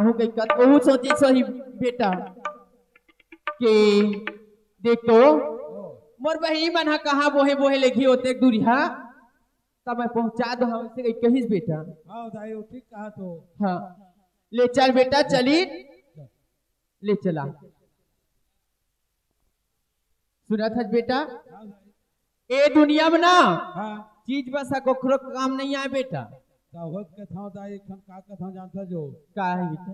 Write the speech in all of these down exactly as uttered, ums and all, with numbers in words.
हो गई कत ओहू सोचे सही बेटा के देख तो मोर बहिनी मन ह कहाँ बोहे बोहे लेगी ओतेक दूरिहा, तब मैं पहुंचा दो हम से कहिस बेटा। हाँ दाई, वो ठीक कहा तो। हाँ, ले चल बेटा, चली, ले चला। सुनत हस बेटा, हाँ दाई। ए दुनिया में ना हाँ। चीज बस कोखरो काम नहीं आए बेटा। का होत कथाओ दाई, एक ठन का कथाओ जानता जो? का है बेटा?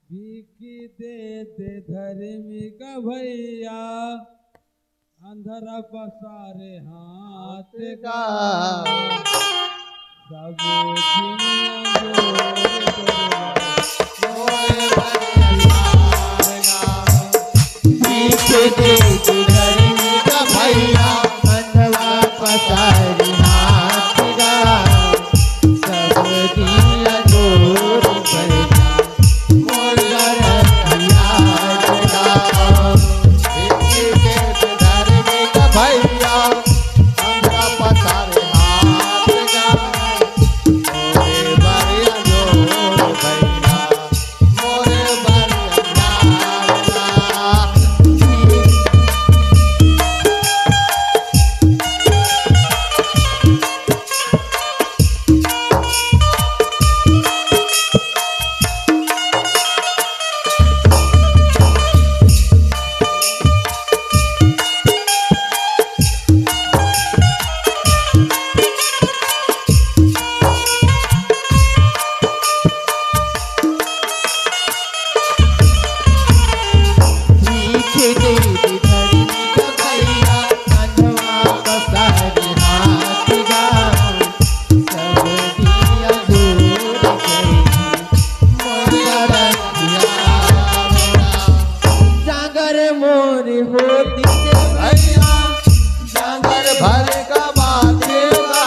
बिकी दे दे धर्मी का भैया, अंधरा पसारे हाथ का। सब दुनिया जोर करो, मोरे भैया। पीछे देख धर्मी का भैया, अंधवा पसारी हाथ गा। सब दिया जोर भैया, मोर रखिया गा। पीछे देख धर्मी का भैया, अंधवा पसारी हाथ गा। मोरे भैया जोर भैया। जांगर मोर होती भैया, जांगर भर का बातेगा।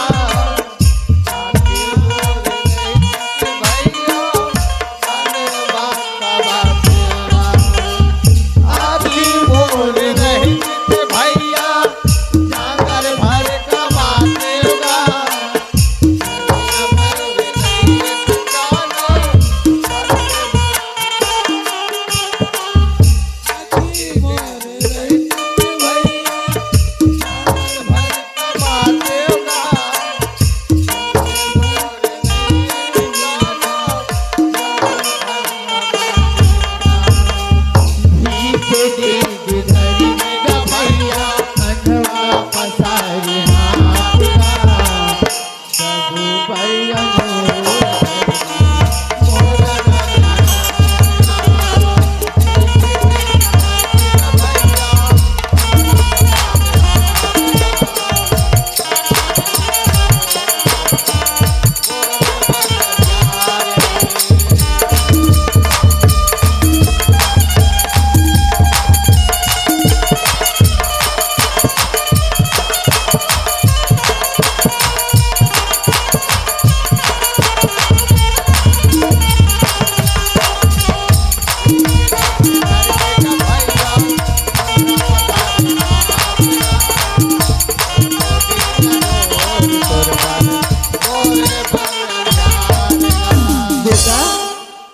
बेटा,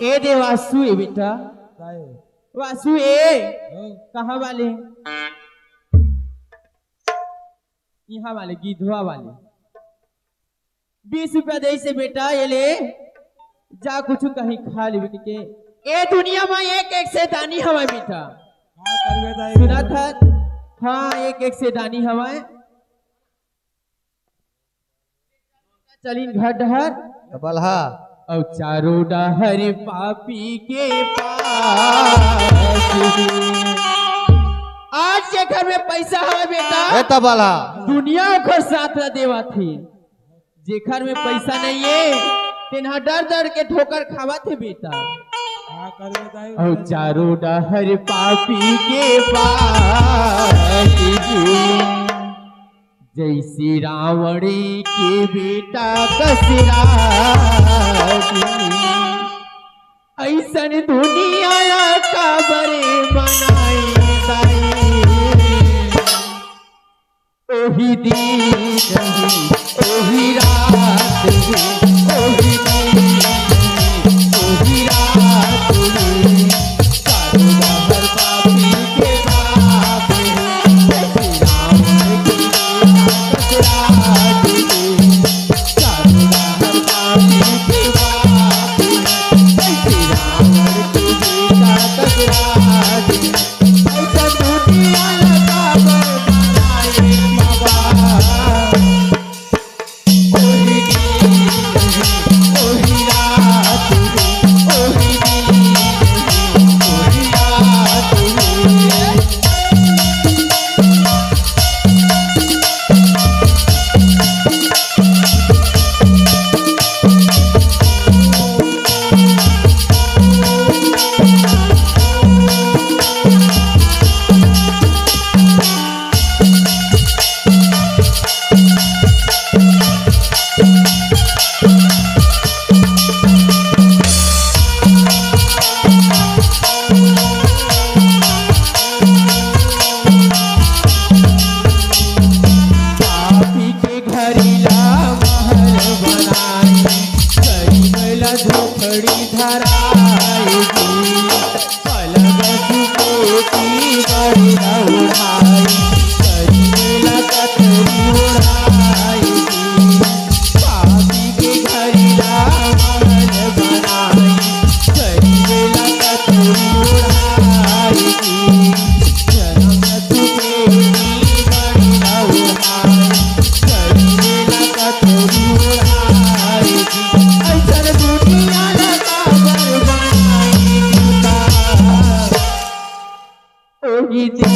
ए दे वासु ए बेटा। काय हो? वासु ए। हो। कहाँ वाले? इहाँ वाले, गिधवा वाले। बीस रुपया दे से बेटा, ये ले, जा कुछ कहीं खा ले बिन के। ए दुनिया में एक एक से दानी हवय बेटा। का करबे दाई? सुना था? हाँ, एक एक से दानी हवय। चलिन घर डहर। तबलहा। अउ चारों डहर पापी के पास। आज जेकर में पैसा हवय बेटा, ए तबलहा। दुनिया ओकर साथ ला देवत हे। जेकर में पैसा नहीं है, तेन ह डर डर के ठोकर खावत हे बेटा। का करबे दाई? अउ चारों डहर पापी के पास। जैसे रावण के बेटा कस राज, ऐसन दुनिया ला काबर बनाई दाई। ओही दिन ही, ओही रात ही, ओही दिन ही, ओही रात ही। ए दे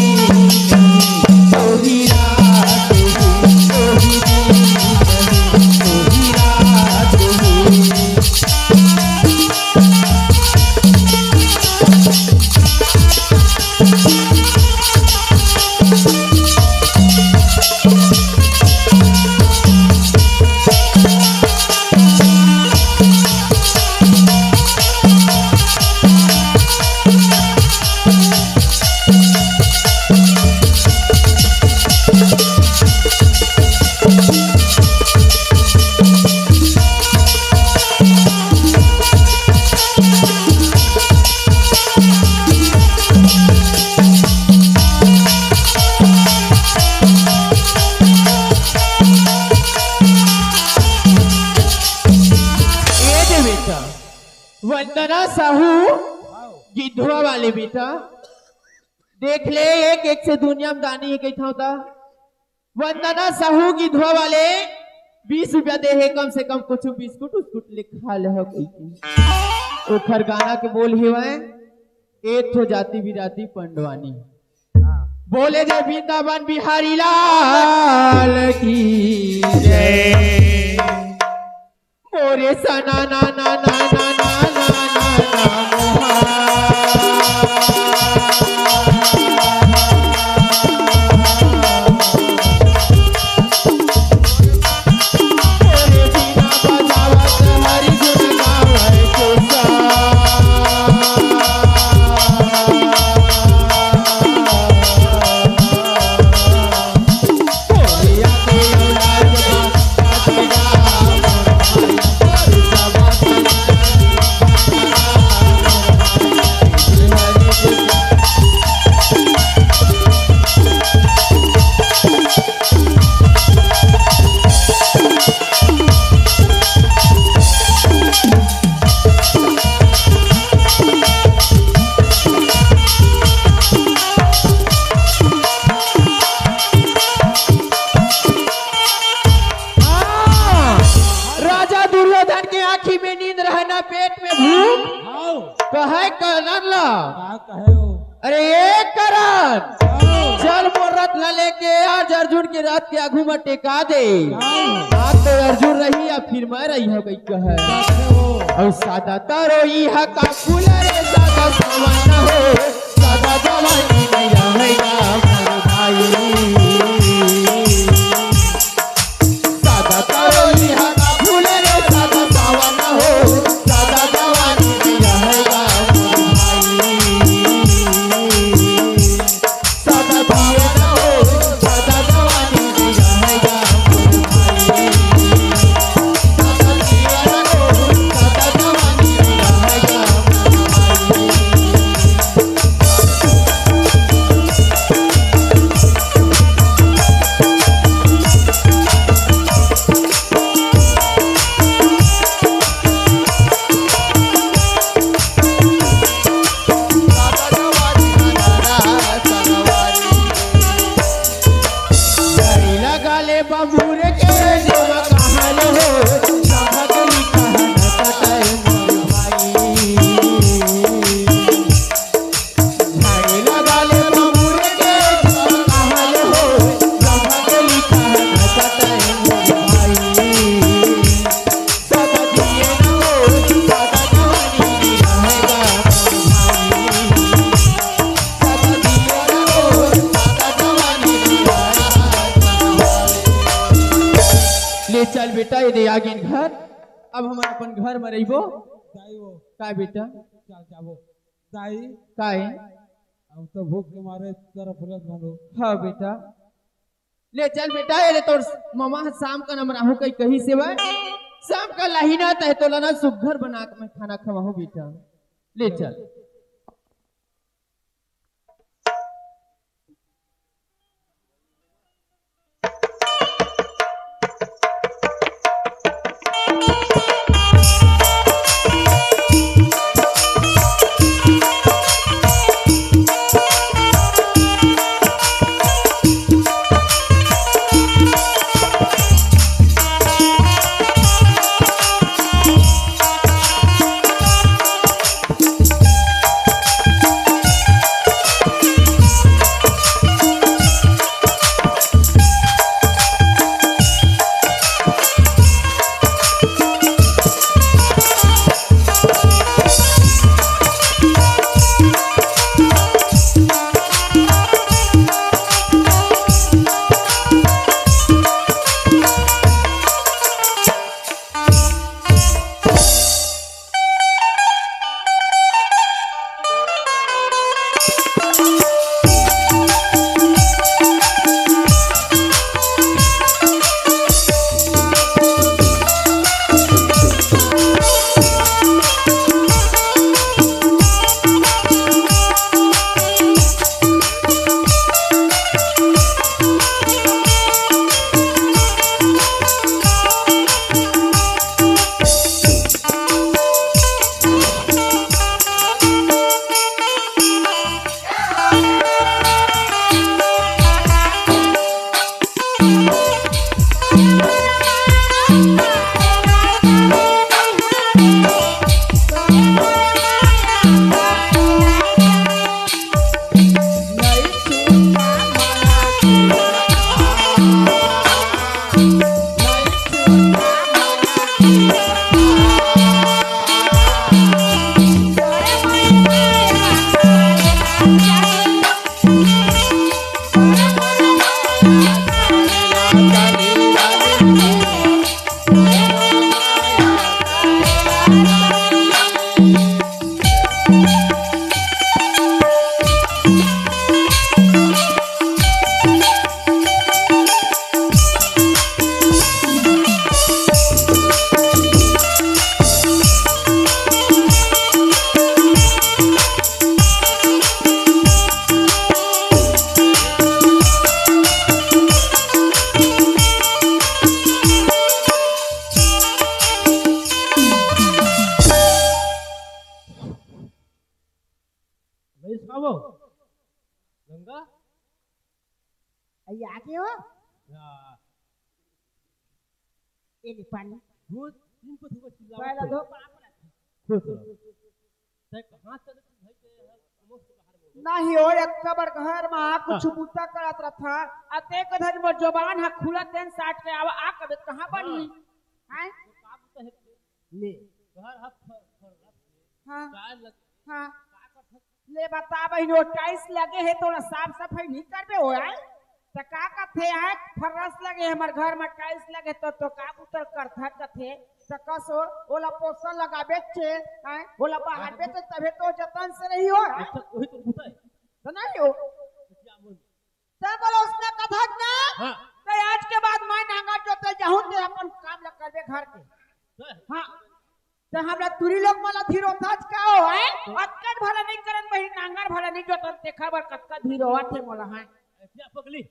बेटा, वंदना साहू, गिद्धवा वाले बेटा, देख ले, एक एक से दुनिया में दानी हे कहिथंव त। वंदना साहू गिद्धवा वाले बीस रुपया दे हे, कम से कम कुछ बिस्कुट उस्कुट ले खा ले हो कहिके। ओखर गाना के बोल हेवय, एक ठो जाति बिराती पंडवानी। बोले जय वृंदावन बिहारी लाल की जय। मोरे सना ना ना ना ना ना ना ना मोहा। मोरे बीना बजावत हरि गुण गावै के सा। हाँ, राजा दुर्योधन के आँखी में नींद रहे ना पेट में भूख। हाँ। कहे करण ला। का कहे हो? अरे ए करण, हाँ। चल मोर रथ ला लेके आज अर्जुन के रथ के आगू में टेका दे। हाँ। आज तो अर्जुन रही या फिर मैं रही हो गई कहे। कैसे हो? अउ सदा तरो इहा का फूल रे सदा सवन हो। सदा जवानी में रहेगा मोर भाई। सदा तरो इहा का फूल रे सदा सवन हो। सदा जवानी में रहेगा मोर भाई। सदा जिया रहो, सदा जवानी में रहेगा मोर भाई। सदा जिया रहो, सदा जवानी में रहेगा मोर भाई। ले चल बेटा, ये दे आगे घर। अब हमन अपन घर में रहिबो। दाई वो। का बेटा? चल जाबो। दाई। का है? हम तो भूख के मारे तरफरत हन। हाँ बेटा। ले चल बेटा, ये ले तोर ममा ह शाम का नमराहू कही कही से बा। शाम का लाही ना तहे तोला ना सुग्घर बना के मैं खाना खवाहूँ बेटा। ले चल। अब गंगा, अई आगे हो। या। ये ले पानी। रोज दिन पर सुबह चिल्लावत पहला हो। दो पाप रख। खुश रहो। तै कहाँ चले तू भाई के यहाँ? मस्त बाहर में हो। नहीं हो, एक कबर घर में कुछ हाँ। बूता करत रथा। अतेक धन मोर जबान हा खुला तेन साट के आवा, आ कबे कहाँ बनी? हाँ। हैं? तो का बूता है? ले। घर हा फर, फर रख के। हाँ। चाय लगे। हाँ। का करत? ले बता बहिनी, वो टाइल्स लगे हे, तोला साफ सफाई नहीं करबे हो, आय? त का कथे, आय? फर्रस लगे हे हमर घर में, टाइल्स लगे, तो, तो का बुतर करथा कथे? त कस हो, ओला पोषण लगाबे चे, आय? ओला बाहर बेचे, तभे तो जतन से रही हो, आय? अच्छा, वही तो बुता है। त नहीं हो। क्या बोल? त बोलो उसने कथा ना, हाँ। त आज के बाद मैं नांगर जोते जाहूं, ते अपन काम ला करबे घर के। हाँ। हाँ। त हमरा टूरी लोग मन ला धीरोथस का हो, हैं? अतकन भला नहीं करन बहिनी, नांगर भला नहीं जोतन, तेखर बर कतका धीरोवत हे मोला, हैं? ए, क्या पगली?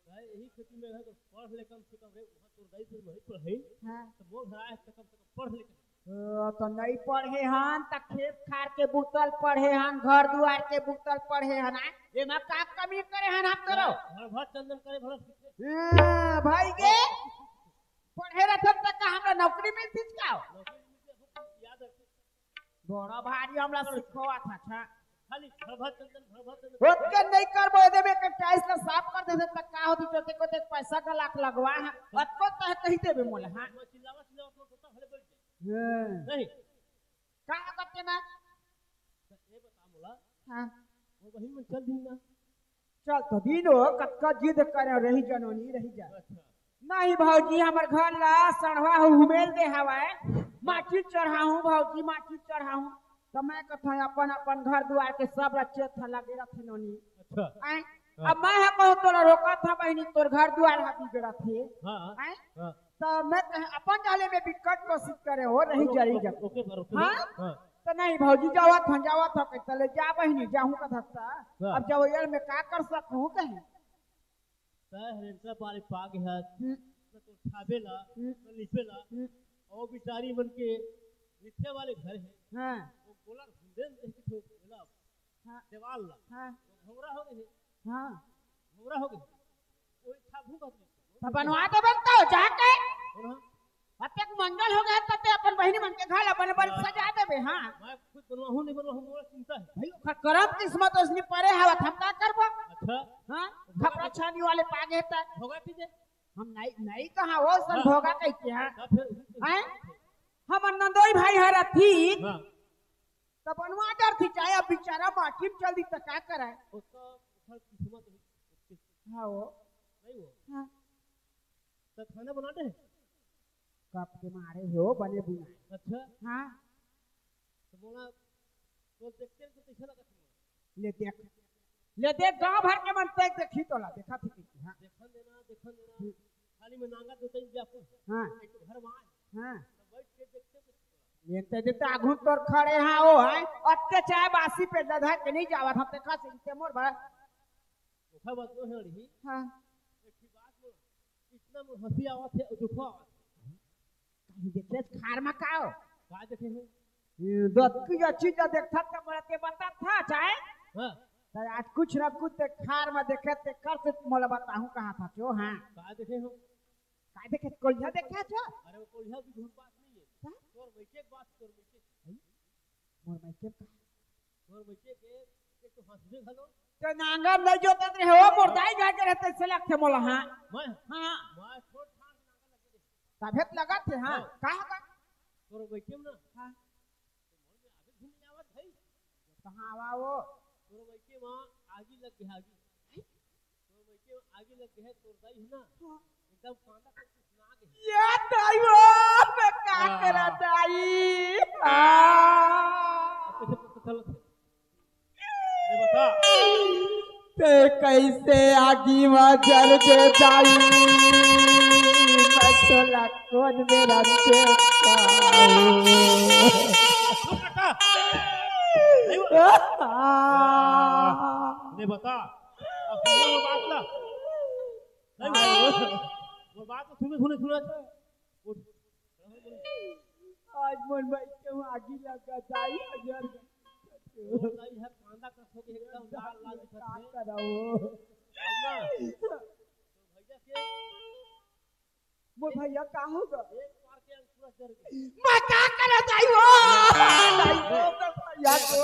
भाई, यही खेती में है तो पढ़ ले कम से कम रे, वहाँ तोर दाई से वही पढ़ाई। हाँ। तो मोर घर आए तो कम से कम पढ़ ले कम। ओ, तो नहीं पढ़े हन, त खेत खार के बुतल पढ़े हन, घर दुआर के बुतल पढ़े हन, आय? एमा का कमी करे हन हम तोरो? घर भर चंदन करे भला सीखे। हाँ, भाई गे। पढ़े रहथन त का हमरा नौकरी मिलतिस का? नौकरी मिलतिस, याद रखिए। बड़ा भारी हमला सिखोवत हस, अच्छा। खाली भर भर चंदन, भर भर चंदन। ओतके नहीं करबो, एदे में के टाइल्स ला साफ कर देथे त का होती, चोते को देख पैसा का लाख लगवा है। अतको तह कही देबे मोला, हाँ। मैं चिल्लावा, चिल्लावा, अपना कुत्ता भले बैठ जाए। हाँ। नहीं। का करते ना? तो ये बता मोला। हाँ। वो वही में चल दी ना। चल तो दिन हो, कतका जिद करे, रही जनोनी, रही जा। अच्छा। नहीं भौजी, हमर घर ला सड़वा हुमेल दे हवाए, माटी चढ़ाहूं भौजी, माटी चढ़ाहूं। तो मैं कथा अपन, अपन घर दुआर के सब रचे था लगे रथे नोनी। अच्छा। आय? हाँ। अब मैं हा कहूं तोला रोका था बहिनी, तोर घर दुआर हा बिगड़त हे। हाँ। आय? हाँ। त मैं कहे, अपन जाले में बिकट कोशिश करे हो, रही ओके, जरी ओके, जब। ओके, पर ओके, हाँ? हाँ। त नहीं भौजी, जावत हन, जावत हन, कहे, "तले जा बहिनी, जाहूं का धक्का।" हाँ। अब जब यार मैं का कर सकूं कहीं? तय हरेंद्र पारे पागे हस, हम्म। न तो छाबे ला, हम्म। न लिपे ला। हम्म। और बेचारी मन के लिखे वाले घर है। हाँ। वो बोला, "हुंदेन देख के ठोक देला।" हाँ। देवाल ला। हाँ। वो भंवरा हो गए। हाँ। भंवरा हो गए। कोई छाबू का नहीं। तो बनवा देबे तो जाके। हाँ। अतेक मंगल हो गए, तब ते अपन बहिनी मन के घर ला बने बने हाँ। सजा देबे, हाँ। मैं खुद बनवाहूँ, नहीं बनवाहूँ, मोला चिंता है। भाई, ओखर करम किस्मत उसने परे हवत, हम का करबो? अच्छा। हाँ, तो खपरा बोला छानी वाले पागे त। भोगा कीजिए। हम नहीं, नहीं कहा वो सन हाँ। भोगा कह के, हाँ। तब फिर हैं? हमर नंदोई भाई हर अथी। हाँ। त बनवा डरथी, चाहे अब बेचारा माटी में चल दी त का करे? उसका, उसका किस्मत है। हाँ वो। नहीं वो। हाँ। त खाना बना दे। कब के मारे हो बने बुनाए। अच्छा। हाँ। त मोला तो देखते हैं तो कैसा लगा तुमको? ले देख, ले देख, गांव भर के मन देख देखी तोला, देखा थी कि, हाँ। देखन देना, देखन देना। हम्म। खाली में नांगा दो तीन जापू। हाँ। एक तो घर में आए। हाँ। तो बैठ के देखते तो ये ते देता आघू तोर खड़े हाँ वो है, अत्ते चाय बासी पे दधा के नहीं जावत, हम देखा से इनके मोर बा। ओखा बात वो है रही। हाँ। एक ही बात बोल, इतना मोर हंसी आवत है, दुखवा आवत है। कहीं देखे खार में का हो? का देखे हो? ये दतकी जो चीज जो देखत त मोला ते बता था, चाहे? हाँ। त आज कुछ ना कुछ ते खार में देखे, ते कर से मोला बताहूँ कहा था, जो हाँ। का देखे हो? का देखे, कोलिया देखे छ? अरे वो कोलिया भी झूठ बात नहीं है। का? तोर मइके के बात, तोर मइके के। हैं? मोर मइके का? तोर मइके के, एक तो हंसबे घलो। ते नांगर नहीं जोतत रहे हो, मोर दाई घर के रहते से लगथे मोला, हाँ। मैं? हाँ। मैं छोट ठान नांगर लगे रहे। तभे त लगत हे, हाँ। हाँ। का, का? तोर मइके में ना? हाँ। तो मन में आगे घूम जावत है। कहाँ आवा वो? तोर मइके में आगी लग गया, आगी। हैं? तोर मइके में आगी लग गया है, तोर दाई है ना? हाँ। एकदम कांदा करके सुना गए। ये दाई वो, मैं का हाँ। करा दाई? हाँ। अब कैसे पता चलत है? ये बता। ते कैसे आगी में जल दे दाई? मैं तोला कौन मेरा देखा? चुप रखा। नहीं वो। हाँ। नहीं बता। अब सुनो वो बात ना। नहीं वो। वो बात तो सुने, सुने, सुने। उठ। आज मोर मइके में आगी लगा दाई, हजार। वो दाई है, कांदा रहो। भैया के मोर भैया का होगा? एक बार के अंकुरस जर गए। मैं का करत आई हो? नहीं हो, मैं भैया को।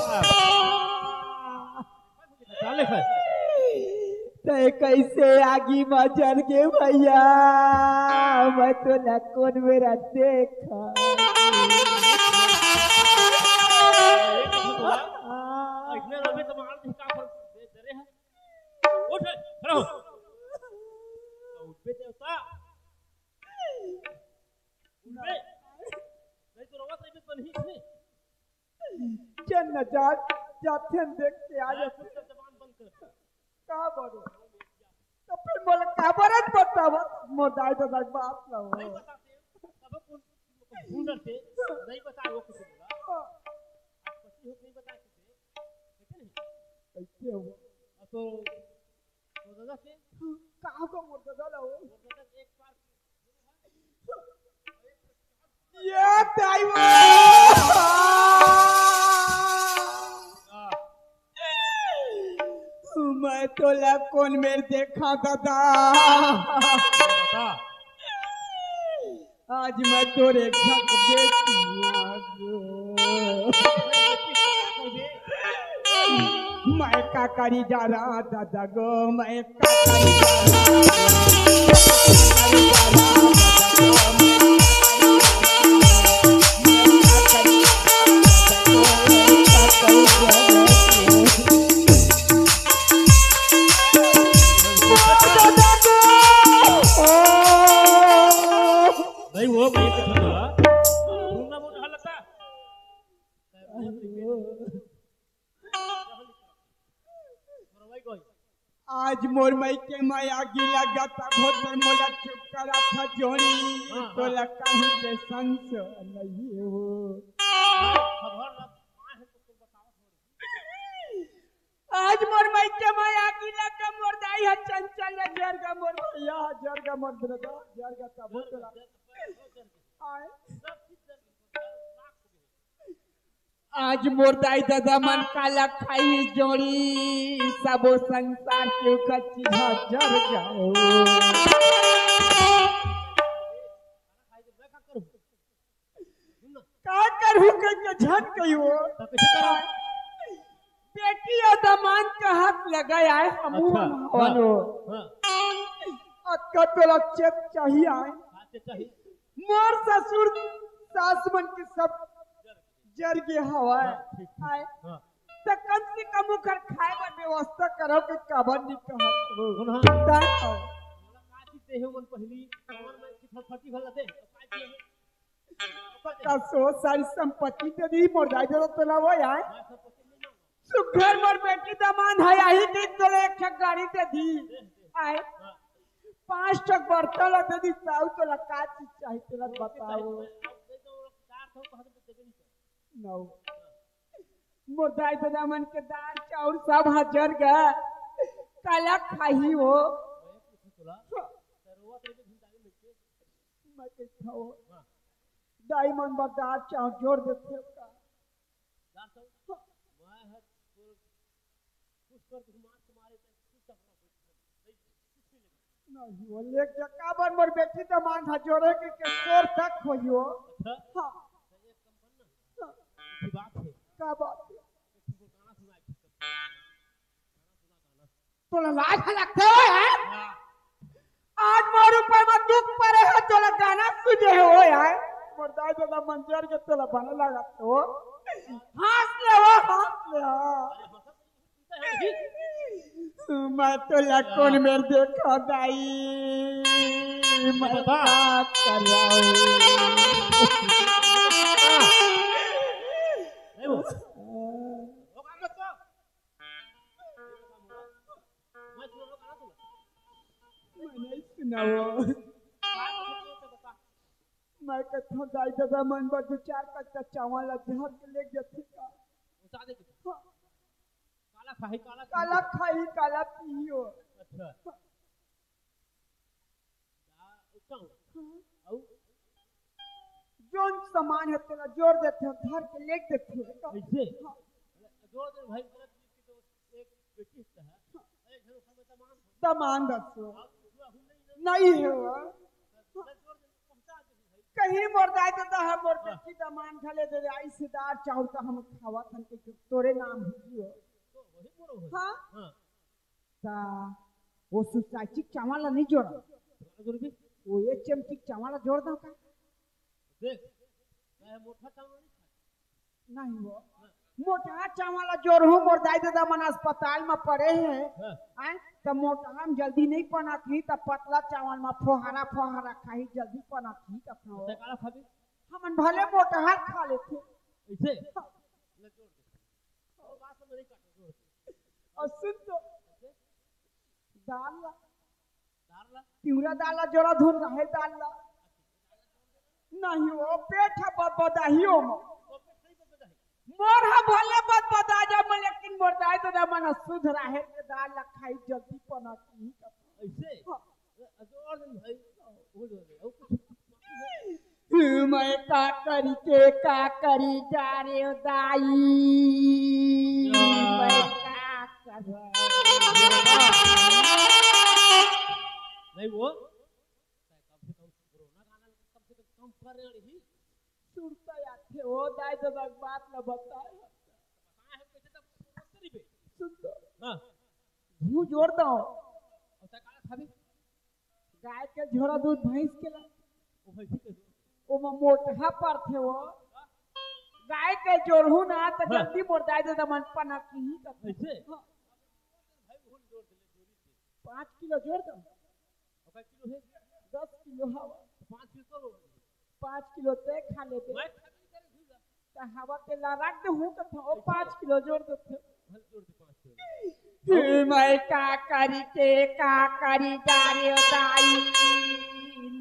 चाले है। तै कैसे आगी में जर के भैया? मैं तो लकोन मेरा देखा। एक तो बोला, इतने रवे तो मार दे, का फर्क दे, दे रहे हैं। उठ, खड़ा हो। उठ बे देवता। उठ बे। नहीं तो रोवत रही बे बनही नहीं। चल न जा, जाथे न देख के आ जाथे। चुपचाप जबान बंद कर। का बोलो? तो फिर बोले, का बोलत बतावा? मोर दाई दादा के बात लो। नहीं बताते, तब कौन ढूंढते, नहीं बताए वो कुछ बोला। हाँ। आज पति हो नहीं बताए तुझे, कैसे नहीं? कैसे हो? और तो, तो दादा के? का होगा मोर दादा लो? मोर दादा के एक बार ये दाई हो। मैं तोला कोन मेर देखा दादा। बता। आज मैं तोरे घर बेटिया गो। मैं का करी जा रहा दादा गो, मैं का करी जा रहा, मैं का करी जा रहा दादा गो, मैं का करी जा रहा, मैं का करी जा रहा दादा गो, मैं का करी जा रहा। नहीं वो भाई को छोड़ा। सुनना वो कहा लगता। आज मोर मई के मया गिला गता भोतर मोला चुप करा था जोड़ी। हाँ, तो हाँ। लगा ही के संस नहीं हो। खबर ना, माँ है तो तुम बताओ थोड़ी। आज मोर मई के मया गिला का मोर दाई हा चंचल जरगा मोर भैया हा जरगा मोर दादा जरगा तब तोला। आए। आज मोर दाई ददा मन काला खाई जोड़ी, सबो संसार के कच्ची झर जाओ। का करहूं कह के झन कहियो। बेटी अउ दमांद के हाथ लगा आए, हमू अच्छा, मन हवनो। हाँ। अतका तोला चेत चाहिए आए। मोर ससुर सास मन के सब जर गे हवय। हाँ, ठीक, ठीक। आए। हाँ। त कम से कम ओकर खाए बर व्यवस्था करो के काबर नी कहत हो। सुन, हाँ। बताओ। का चीज देहे मन पहली, कमर में की फटफटी भर लते, का चीज है? कसो सारी संपत्ति दे दी, मोर दाई दे तो ना वो यार। हाँ, संपत्ति नहीं मांगो। सुघर मोर बेटी दमांद है, यही दिन तोला एक ठक गाड़ी दे दी। आए। हाँ। पांच ठक बर्तन ला दे दी, ताऊ तोला का चीज चाहिए, तोला बताओ। चार सौ कहा तो देबे नहीं कर। नौ। मोर दाई ददा मन के दाल चाउर सब हा जर गा। काला खाही हो। मैं पूछूं तोला, त रोवत रहिबे, भिंडारी लइके। मैं कहिथंव। हाँ। दाई मन बर दाल चाउर जोर देथे का? दाल चाउर? हाँ। मैं हर तोर कुछ कर दूं, मार के मारे, तै खुद तक ना बैठ, नहीं, कुछ नहीं लगे। नहीं, वो लेके जा, काबर मोर बेटी दमांद हा जोरे के, के तोर तक होइयो। अच्छा। हाँ। तो एक काम कर ना। हाँ। अच्छी बात है। का बात है? एक ठो गाना सुना, एक ठो गाना सुना, गाना। तोला लाज हा लगथे हो यार? हाँ। आज मोर ऊपर में दुख परे हे, तोला गाना सुझे हो यार? मोर दाई ददा मन जर गे तोला बने लागत हो। हंस ले हो, हंस ले हो। अरे हंसत मैं तोला कोन मेर देखा दाई, मैं बता। का कराऊं? ए वो। मैं नहीं सुनाओ। मैं कथों दाई ददा मन बर दू चार कट्टा चावल ला जहर के लेके जथे का। उठा दे। हाँ। काला खाही, काला पीही। काला खाही, काला पीही हो। अच्छा। जा, उठा हो। हाँ। अउ? जोन सामान हे, तेला जोर देथे, धर के लेग देथे। कैसे? हाँ। जोर दे भाई, गलत चीज की तो एक बेटी है। हाँ। ए, दमान दसो। नहीं हे वो। कहीं मोर दाई ददा ह मोर बेटी दमान घले दे आइस दार चाउर का हम खावत हन के तोरे नाम हो। हाँ। ता वो सुसाइचिक चावल ला नहीं जोड़ा। वो ये चमचिक चावल ला जोड़ दो का? देख, मैं मोटा चावल नहीं खाई। नहीं वो। मोटा चावल ला जोड़हूँ, मोर दाई ददा मन अस्पताल में पड़े हैं। हाँ। आय, त मोटा हम जल्दी नहीं पनक ही, त पतला चावल में फोहारा फोहारा खाही, जल्दी पनक ही कथों। त काला खाबे? हमन भले मोटा खा लेथे। ऐसे? हाँ। ले जोड़ दे। और बात में नहीं काटो, जोड़ दे। और सुन तो, कैसे? दाल ला। दाल ला? तिवरा दाल ला जोड़ा धुन रहे दाल ला। नहीं वो पेट ह बदबदाही ओमा। तो पेट नहीं बदबदाही। मोर ह भले बदबदा जा, मैं लेकिन मोर दाई ददा मन शुद्ध रहे के दाल ला खाई जल्दी पनक ही। ऐसे? हाँ। अ, जोड़ दे भाई। वो जोड़ दे। और कुछ बाकी है? मैं का करी के का करी जा रे दाई, मैं का करी। नहीं वो, कम से कम कोरोना गाना कम से कम कम कर रहे ही। सुरता आथे, ओ दाई ददा के बात ला बताए। बताए हम कैसे तब सुरता नहीं बे। सुन तो। हाँ। घी जोड़ दो। और तै काला खाबे? गाय के झोरा दूध भैंस के ला। ओ भैंसी के दूध। ओमा मोटहा परथे वो। गाय के जोड़हूँ ना त हाँ। जल्दी मोर दाई ददा मन पनक ही कथों। ऐसे? हाँ। भाई, वो जोड़ दे, जोड़ी दे। पाँच किलो जोड़ दो। ओकर किलो है? दस किलो हवा। पाँच किलो कब होगा? पाँच किलो तै खा लेबे। मैं खा नहीं करे, घुस जा। त हवा के ला रख दे हूँ कथों, ओ पाँच किलो जोड़ देथे। भले जोड़ दे पाँच किलो। मैं का करी के का करी जा रे दाई,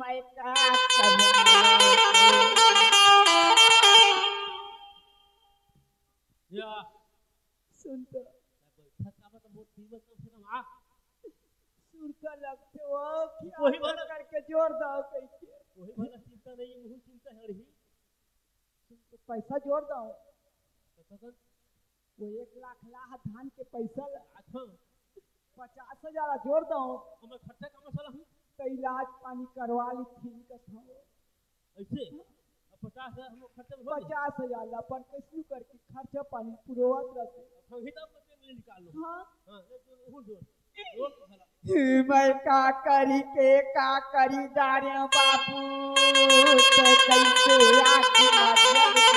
मैं का करी। या। सुन तो। बैठक का मतलब बहुत दीमक कम से कम आ। सुरता लगथे वो, कि वही आप वाला करके जोड़ दो कहिके। वही वाला चिंता नहीं है, वही चिंता है रही। तो पैसा जोड़ दो। तो कतन? वो एक लाख लाह धान के पैसा ला। अच्छा। पचास हजार ला जोड़ दो। हमर खर्चा का मसला है? तो इलाज पानी करवा ली ठीक है। ऐसे? अब पचास हजार हम खर्चा में हो जाए। पचास हजार ला अपन कैसे करके खर्चा पानी पुरोवत रहते। हम ही तो अपन पेट में निकाल लो। हाँ। हाँ, ले जोड़, वो जोड़। जोड़ तो भला। मैं का करी के का करी जा रे बाबू, तो कैसे आखिर जब के।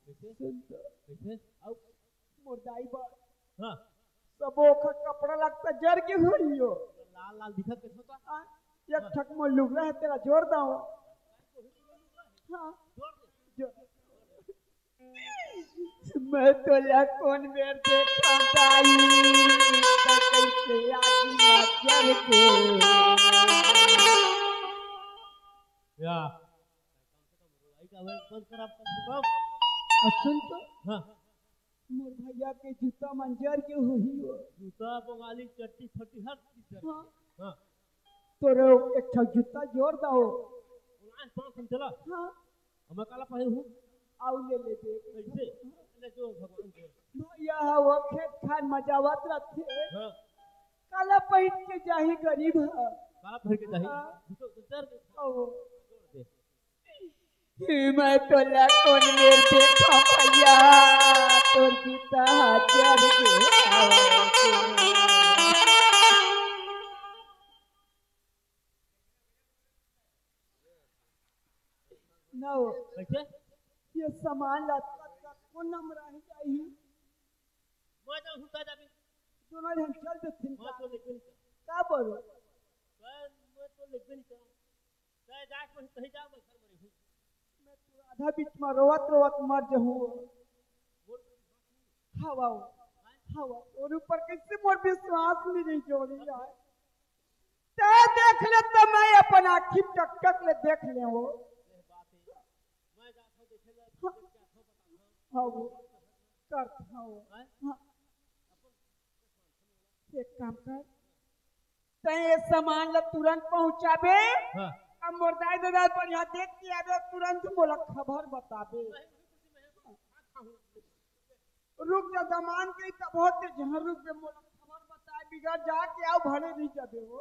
कैसे? सुन तो। कैसे? अब मोर दाई बा। हाँ। सबो ओखर कपड़ा लगता जर के होई हो। लाल लाल दिखत कैसे होता? हाँ, एक हाँ। ठक मोर लुगरा है तेला जोड़ दो। हाँ। जोड़ दे। जोड़। मैं तोला कोन बेर देखा दाई, त कैसे आगी मा जर के। या। कम से कम रोई का आवाज बंद कर आप कम से कम। आ, सुन तो। हाँ। मोर भैया के जूता मन जर के होही हो। जूता, बंगाली, चट्टी, फट्टी, हर चीज जर के। हाँ। हाँ। तोरे एक ठो जूता जोड़ दो। आज पाँच सौ चला। हाँ। हम काला पहन हूँ। आऊ ले ले दे। कैसे? ले जो भगवान दे। भैया हा वो खेत खार मा जावत रथे। हाँ। काला पहिन के जाही गरीब हा। काला पहिन के जाही? हाँ। तो, तो जर के। ओ। जोड़ दे। मैं तोला कोन मेर देखा भैया, तोर जूता हजार के आवाज। नौ। कैसे? ये सामान ला कोन नंबर आही जाही? मैं तो हुता जाबे। दोनों जन चल देथिन मैं का? तो लेकिन का बरो? मैं, मैं तो लेकिन का? चाहे जाए कोई कहीं जा, मैं घर में रहूँ। मैं तो आधा बीच में रोवत रोवत मर जहूँ। हवा, हवा, तोर ऊपर कैसे मोर विश्वास नहीं रही जोड़ी यार। तै देख ले तो मैं अपन आँखी टक टक ले देख ले हो। हाँ, वो करत हूँ। हाँ। एक काम कर, तैं ये सामान ला तुरंत पहुंचाबे। हाँ। अब मोर दाई ददा बढ़िया देख के आबे, तुरंत मोला खबर बताबे। रुक जा, दमान के तब होते जहाँ रुक बे, मोला खबर बताए बिगड़ जाके आओ, भले नहीं जाबे हो।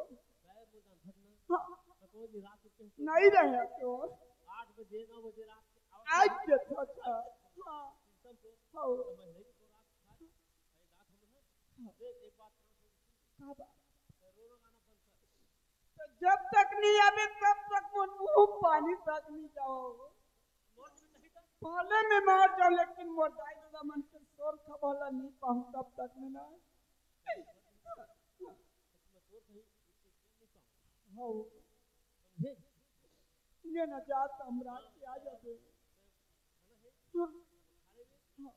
हाँ। नहीं रहे तो। आठ बजे, नौ बजे रात के आओ। आज के, अच्छा, अच्छा। हाँ। हाँ। का बात? तो जब तक नहीं आबे, तब तक मोर मुंह पानी तक नहीं जाओ। भले मैं मर जाओ, लेकिन मोर दाई ददा मन के सोर खबला नहीं पाऊँ तब तक मैं ना। हाँ। ये ना जात हमरा के आ जाबे। हाँ। हाँ।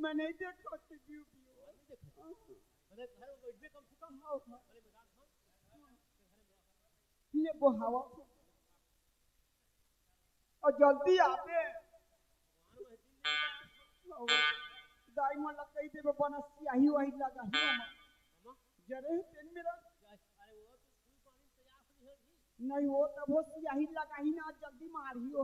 मैं नहीं देखा टीवी उवी। हाँ, हाँ। ले वो हवा को। और जल्दी आबे। दाई मन ला कही देबे, बना सियाही वाही लगा ही हम। जरे है तेन मेरा। नहीं हो तब वो सियाही लगा ही ना, जल्दी मारी हो।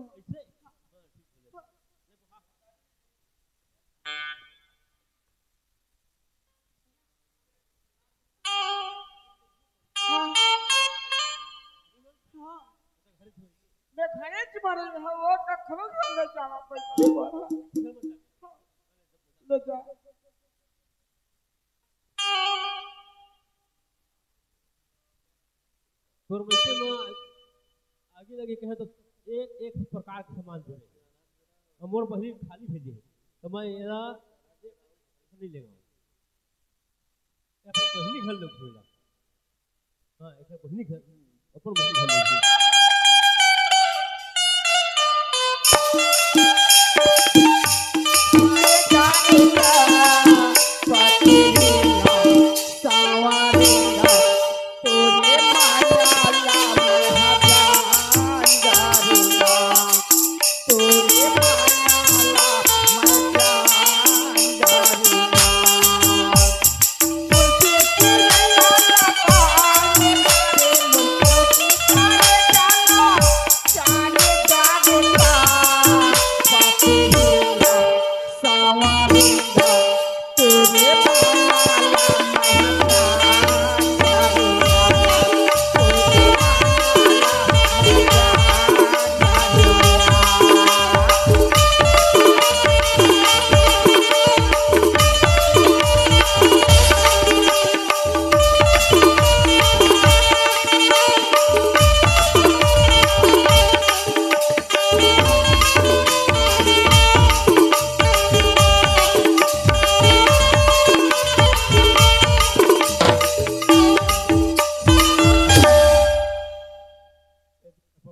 हाँ। हाँ। मैं घरे च मरे रहा, वो कखनो संग जावा कोई। ले जा। तोर बइठे म आगे लगे कहे तो एक, एक प्रकार के सामान जोड़े। अब मोर बहिनी खाली भेजे हे, तो मैं एला नहीं लेगा। अपन बहिनी घर लोग भेजा। हाँ, एक बहिनी घर, अपन बहिनी घर लोग भेजा।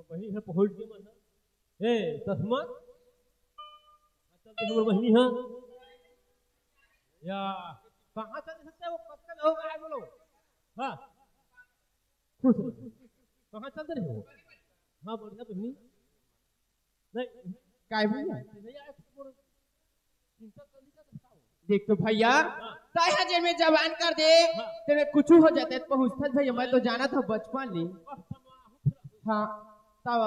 बहिनी घर पहुंच गए मतलब। ए, चश्मा? चल दे हमर बहिनी, हाँ। या, कहाँ चल सकते हो? कब तक हो गए बोलो? हाँ। खुश रहो। कहाँ चल रहे हो? हाँ, बढ़िया बहिनी। नहीं, काय भैया? देख तो भैया, तय ह जेमे जवान कर दे, तेमे कुछ हो जाते तो पहुँचत भैया, मैं तो जाना था बचपन ले। हाँ, तब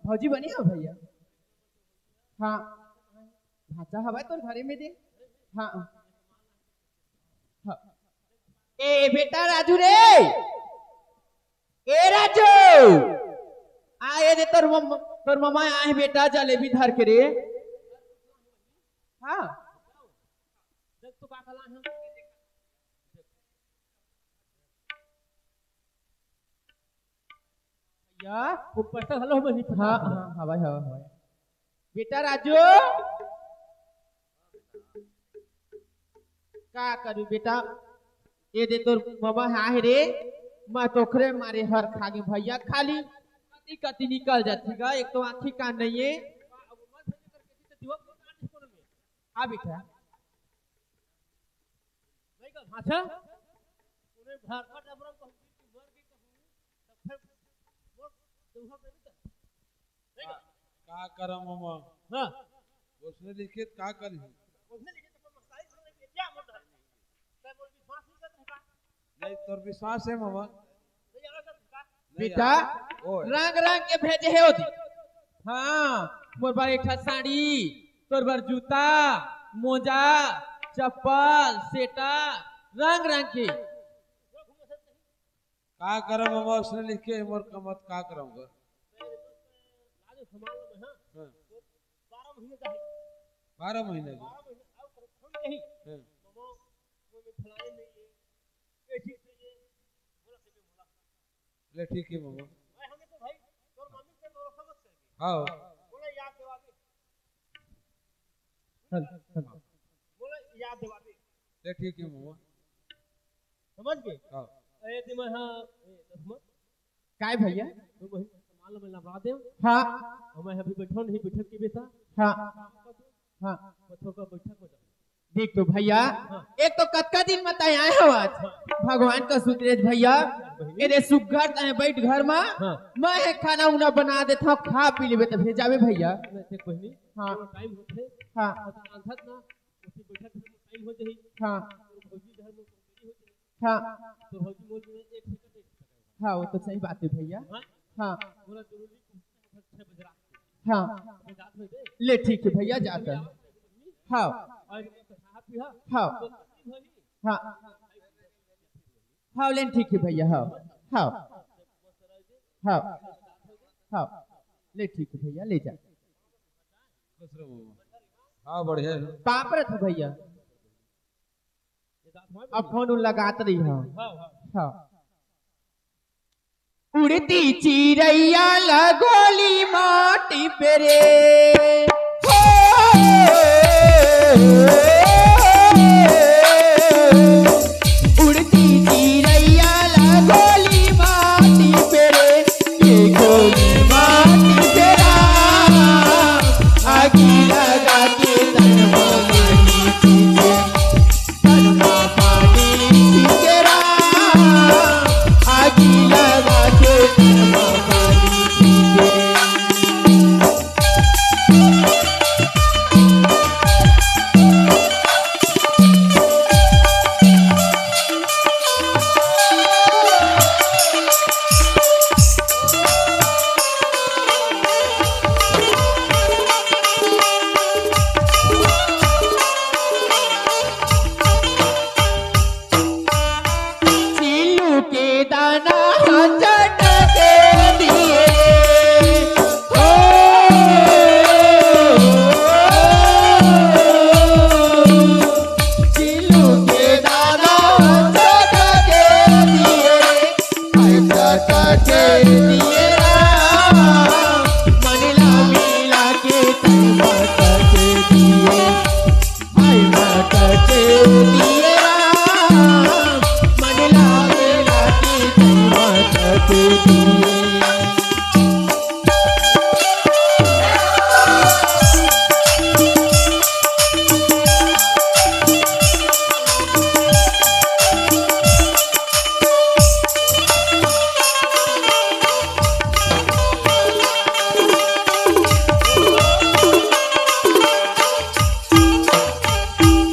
भौजी बनी हो भैया? हाँ, भांचा हवा तोर घरे में दे। हाँ, हाँ। ए बेटा राजू रे, ए राजू, आ ये दे तोर मम-, तोर ममा आए बेटा जलेबी धर के रे। हाँ। देख तो का कला है। या, वो पैसा घलो है बहिनी। हाँ, हाँ, हाँ भाई, हाँ, हाँ। बेटा राजू, का करू बेटा, ये दे तोर ममा हा है रे, मैं तो ओखरे मारे हर खा गे भैया, खाली कति कति निकल जाती गा, एक तो आँखी कान नहीं है। हाँ बेटा। नहीं का भाषा? उन्हें भाषा डबरा को हम की मर गई तो हम तब फिर वो दूसरा पे नहीं कर। नहीं का? का करम हम? हाँ। उसने लिखित का करी? उसने लिखित तो मसाई सुन रही है, क्या मत है? मैं बोल विश्वास नहीं कर रहा। नहीं, तोर विश्वास है मामा। नहीं, आना कर रहा। नहीं बेटा, यार। ओए। रंग रंग के भेजे हे ओती। हाँ, मोर बर एक ठा साड़ी, तोर बर जूता, मोजा, चप्पल, सेटा, रंग रंग के। का करम ममा, उसने लिख के मोर कमत का करम ग? हाँ। बारह महीने का। हाँ। ले ठीक है ममा। हाँ। ले ठीक है ममा। समझ गए? हाँ। अरे दिमाग, हाँ, ए, दसमा। काय भैया? तो वही सामान ला मैं लबड़ा देव। हाँ। और मैं अभी बैठो नहीं, बैठक के बेटा। हाँ। हाँ। बच्चों का बैठक हो जाए। देख तो भैया, हाँ। एक तो कतका दिन में तय आए हो आज। हाँ। भगवान का शुक्र है भैया। बहिनी। एदे सुग्घर तय बैठ घर में। हाँ। मैं है खाना उना बना देता हूँ, खा पी लेबे तो फिर जाबे भैया। नहीं, देख बहिनी, हाँ। थोड़ा टाइम होते। हाँ। और अंधक ना, उसी बैठक में टाइम हो जाही। हाँ। और भौजी घर में कमजोरी हो जाही। हाँ। तो भौजी मोर में एक सेकंड नहीं टिक सके। हाँ, वो तो सही बात है भैया। हाँ? हाँ। बोला जरूरी कुछ छह बजे रात को। हाँ। मैं जात होई बे। ले ठीक है भैया, जाता है। हाँ। और ये तो साहब भी है। हाँ। तो तकलीफ होई। हाँ। हाँ, लेन ठीक है भैया, हाँ। हाँ। हाँ। हाँ। ले ठीक है भैया, ले जा। हाँ, बढ़िया है। पाप रथ भैया। अब फोन उन लगात रही हो। हाँ। उड़ती चिरैया ला गोली माटी पे रे। हो। उड़ती चिरैया ला गोली माटी पे रे। ये गोली माटी पे रा। आगी लगा के तन मारी पीछे। तन मा पानी पी के राम, आगी लगा के तन मा पानी पी के। चिल्लू के दाना चटक दिए। हो। चिल्लू के दाना चटक दिए। ऐसा करके दिए राम, मन ला मिला के तैं करके दिए। हाय माता के दिए राम, मन ला मिला के तैं करके दिए।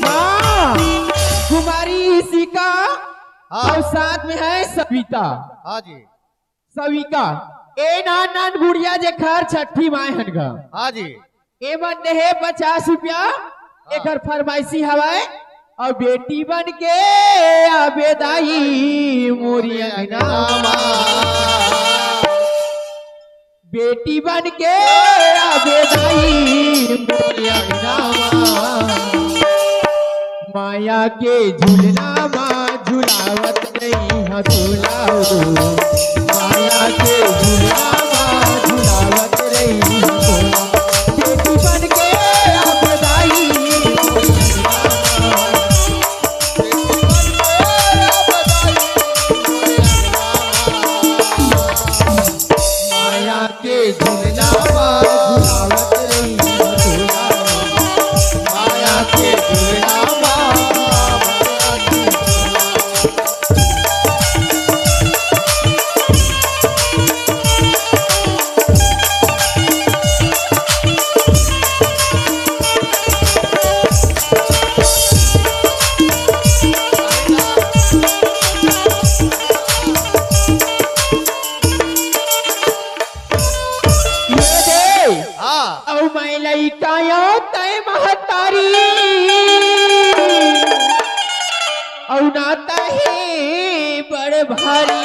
हाँ, कुमारी इशिका हाँ। और साथ में है सविता। हाँ जी। सविका, ए नान नान गुड़िया जेकर छठी माय हन गा। हाँ जी। ए मन देहे पचास रुपया, हाँ। एकर फरमाइशी हवय, अउ बेटी बन के आबे दाई मोरी अंगना मा। बेटी बन के आबे दाई मोरी अंगना मा। माया के झुलना मा झुलावत रही हा झूला हो। माया के झुलना मा झुलावत रही हा झूला। बेटी बन के आबे दाई। माया के झुलना मा झुलावत रही हा झूला। माया के झुलना मा। अउ मैं लइका अउ तैं महतारी, अउ नाता हे बड़ भारी।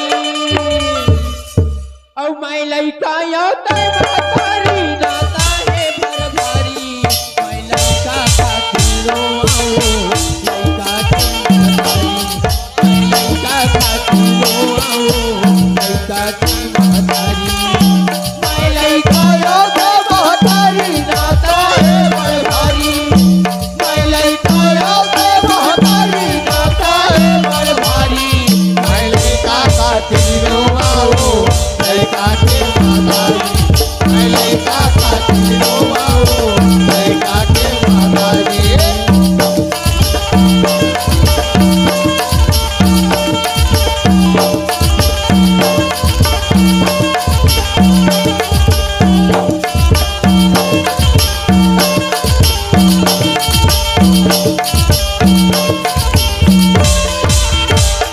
अउ मैं लइका अउ तैं महतारी, नाता हे बड़ भारी। मैं लइका खातिर रोवँव, लइका के महतारी। मैं लइका खातिर रोवँव, लइका के महतारी। मैं लइका अउ तैं महतारी, नाता हे बड़ भारी। मैं लइका अउ तैं महतारी, नाता हे बड़ भारी। मैं लइका खातिर रोवँव, लइका के महतारी। मैं लइका खातिर रोवँव, लइका के महतारी।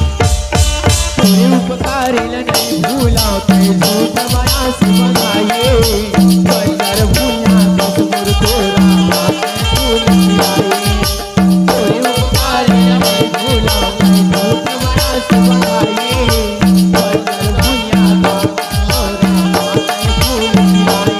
तोरे उपकार ल नइ भूलँव, तैं झूठ माया से बनाए। बंजर भुइयाँ कस मोर तोरा बात भूल जाए। तोरे उपकार ल नइ भूलँव, तैं झूठ माया से बनाए। बंजर भुइयाँ कस मोर तोरा बात भूल जाए।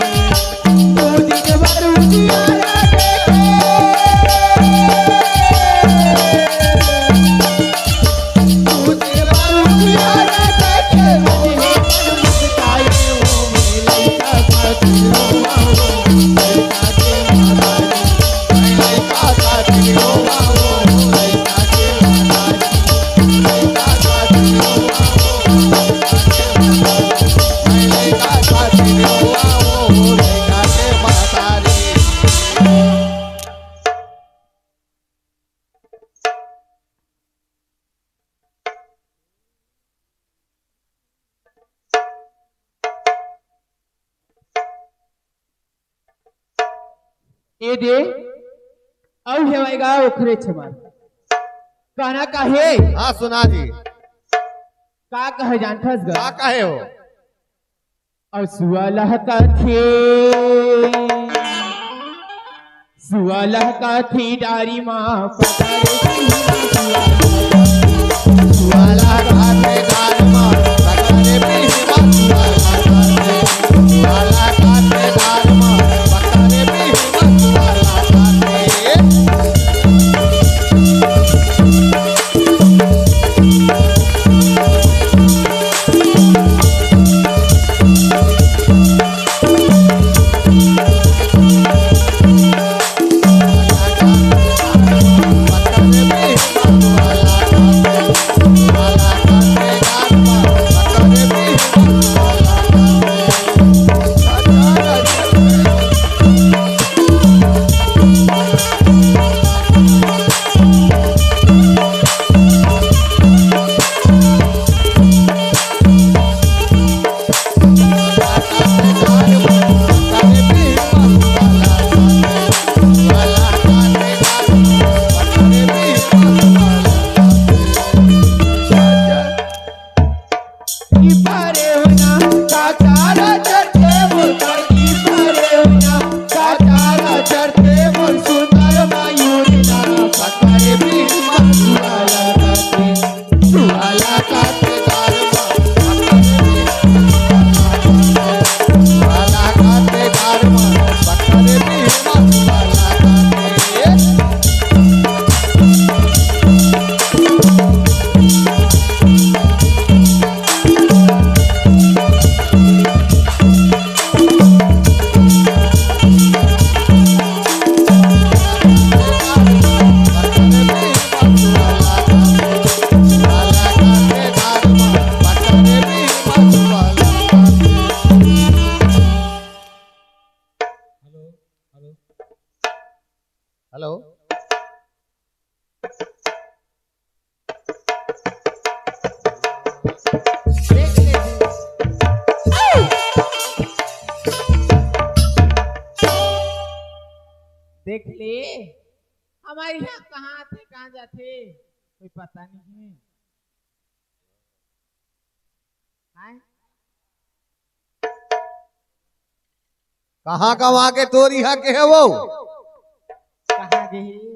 ए दे, अउ हेवय गा ओखरे छमार। कहना का हे? हाँ, सुना जी। का कहे जानथस गा? का कहे हो? अउ सुआ ल कथे, सुआ ल कथे डारी म पकड़ के सुआ ल कथे। सुआ ल कथे डारी म पकड़ के सुआ ल कथे। सुआ ल कथे डारी म पकड़ के सुआ ल कथे। हेलो। देख ले, हमर इहाँ कहाँ आथे, कहाँ जाथे, कोई पता नहीं है। आय? कहाँ गवा के तोर इहाँ के हे वो? कहाँ गे हे?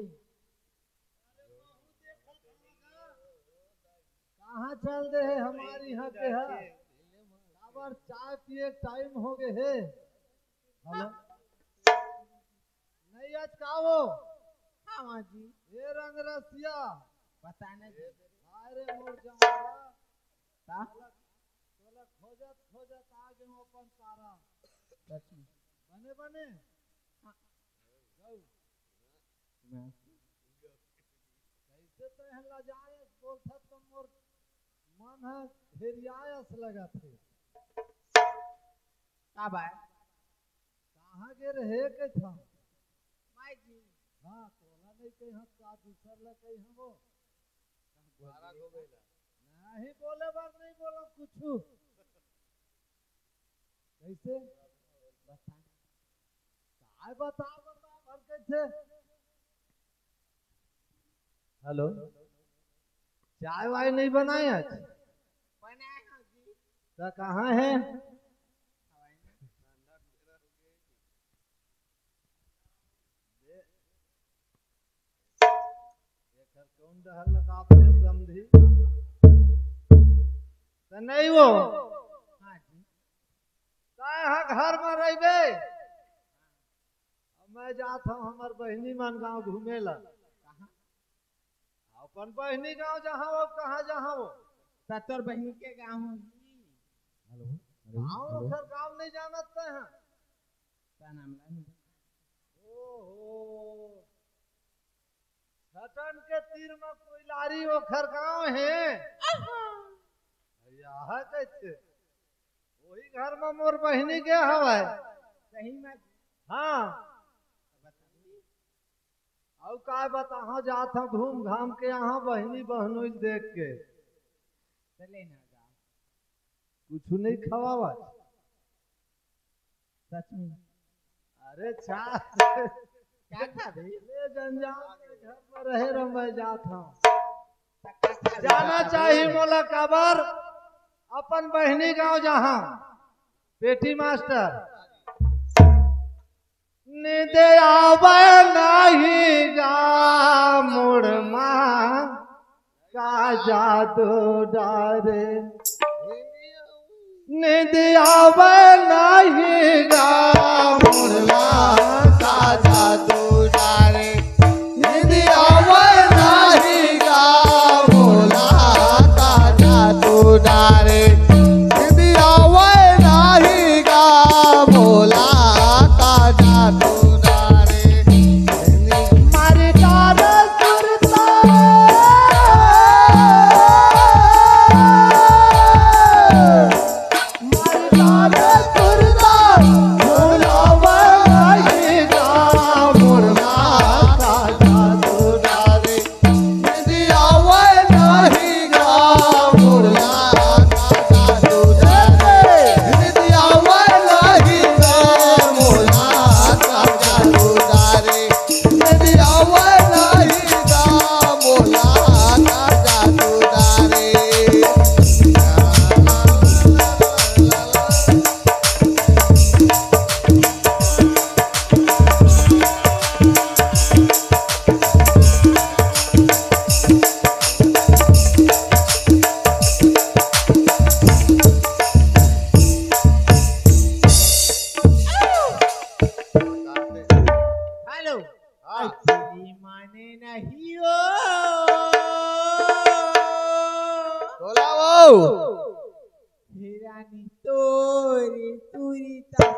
कहाँ चल दे हे हमर इहाँ के हे? काबर चाय पिए टाइम हो गे हे। हेलो? नहीं आज का वो? हाँ माँ जी। ए रंग रसिया। पता नहीं। अरे मोर जमारा। का? तोला खोजत खोजत आ गे हूँ अपन पारा। सच में। बने बने। हाँ। जाऊ। मैं कैसे तो यहाँ लजाए बोलथस तो मोर मन ह हेरियायस लगत हे। का बाय? कहाँ गे रहे के था? माई जी। हाँ, तोला नहीं कही हम का दूसर ला कही हम वो। बारह हो गइला। नहीं बोले बर नहीं बोला कुछ। कैसे? बता। काय बता, बता, भर कैसे? हेलो, चाय वाय नहीं बनाए आज? बनाए हो जी। तो कहाँ है? हवाई में। एकर कौन डहर लगा अपने समझी? तो नहीं वो। हाँ जी। तो यहाँ घर में रहबे। अब मैं जात हूँ हमर बहिनी मन गाँव घूमे ला। कहाँ? अपन बहिनी गाँव जहाँ वो, कहाँ जहाँ वो। त तोर बहिनी के गाँव होही। हेलो, हेलो, गाँव हेलो। ओकर गाँव नहीं जानत तै हैं। का नाम ला? ओहो। छटन के तीर में कोइलारी ओखर गाँव हे। आहा। यह कैसे? वही घर में मोर बहिनी के हवय। सही में? हाँ। बताइए। अउ काय बताहा, जात हूँ घूम घाम के यहाँ बहिनी बहनोई देख के। चले ना जा। कुछ नहीं खवावत। सच में? अरे चा। क्या खाबे? ले जंजाल के घर पर रहे रह मैं जात हूँ। जाना चाहिए मोला काबर अपन बहिनी गाँव जहाँ पेटी मास्टर। निंद आवे नहीं गा मुड़मा का जादू डारे। निंद आवे नहीं गा मुड़मा का जादू डारे। निंद आवे नहीं गा मुड़मा का जादू डारे। निंद आवे नहीं गा मुड़मा का जादू डारे। हेलो। हाँ। तेरी माने नहीं हो। बोला वो। हे रानी तोरी तोरी ता।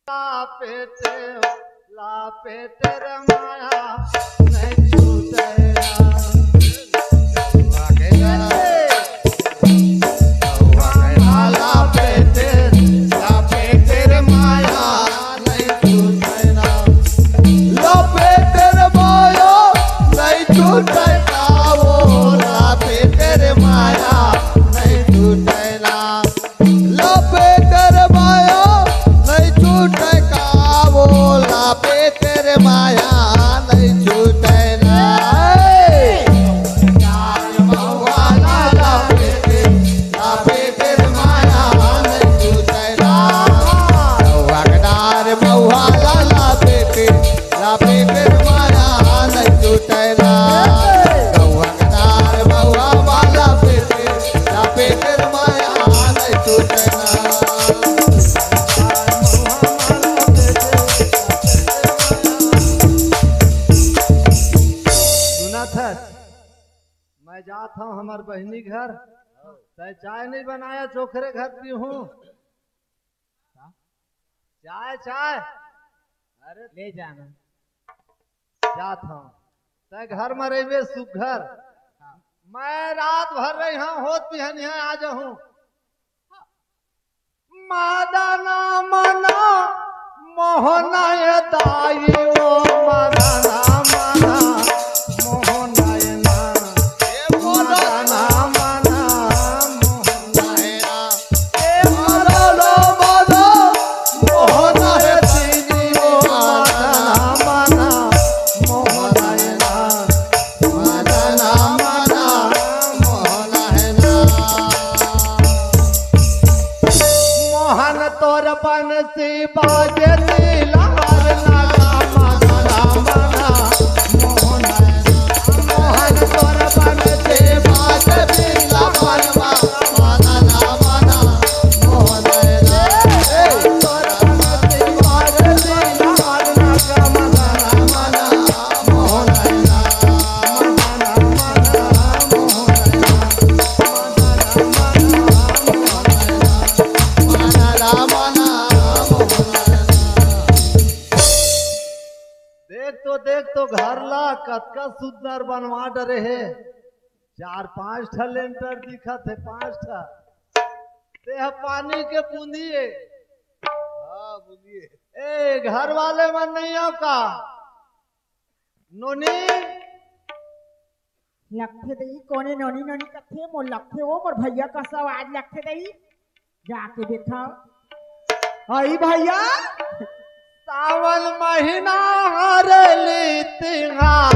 लापेटे, लापेटे रे माया, नहीं छूटे ना। लापेटे, लापेटे रे माया, नहीं छूटे ना। लापेटे रे माया, नहीं छूटे ना, वो लापेटे रे माया, नहीं छूटे ना। लापेटे रे माया, नहीं छूटे का वो, लापेटे रे माया, नहीं छूटे ना। लापेटे रे माया, नहीं छूटे ना। लापेटे रे माया, नहीं छूटे ना। गौआ के डार महुआ वाला पेटे, या पेटे रे माया नहीं छूटे ना। सुनत हस, मैं जात हूँ हमर बहिनी घर, तै चाय नहीं बनाया, चोखरे घर पीहूँ। चाय, चाय। अरे ले जाना। जात हूँ। तै घर में रहिबे सुघर। मैं रात भर रही हूँ, होत बिहनिया आ जाहूँ। मदना मना मोहना ये दाई ओ, मदना मना मोहना ये ना। ए मदना मना मोहना ये ना। ए मदना मना मोहना ये दीदी ओ, मदना मना मोहना ये ना। मदना मना मोहना ये ना। मोहन तोर बंसी बाजे दिलवर नगा मदना मना मोहन। मोहन तोर बंसी बाजे दिलवर नगा मदना मना मोहन। तोर बंसी बाजे दिलवर नगा मदना मना मोहन। देख तो, देख तो घर ला कतका सुंदर बनवा डरे हे। चार पांच ठा लेंटर दिखत हे, पांच ठा। ते ह पानी के बूंदी ए। हाँ, बूंदी ए। ए, घर वाले मन नहीं आव का? नोनी। लगथे दई, कोने नोनी नोनी कथे, मोर लगथे वो, मोर भैया कस आवाज लगथे दई। जाके देखा। अई भैया। सावन महीना हरेली तिहार,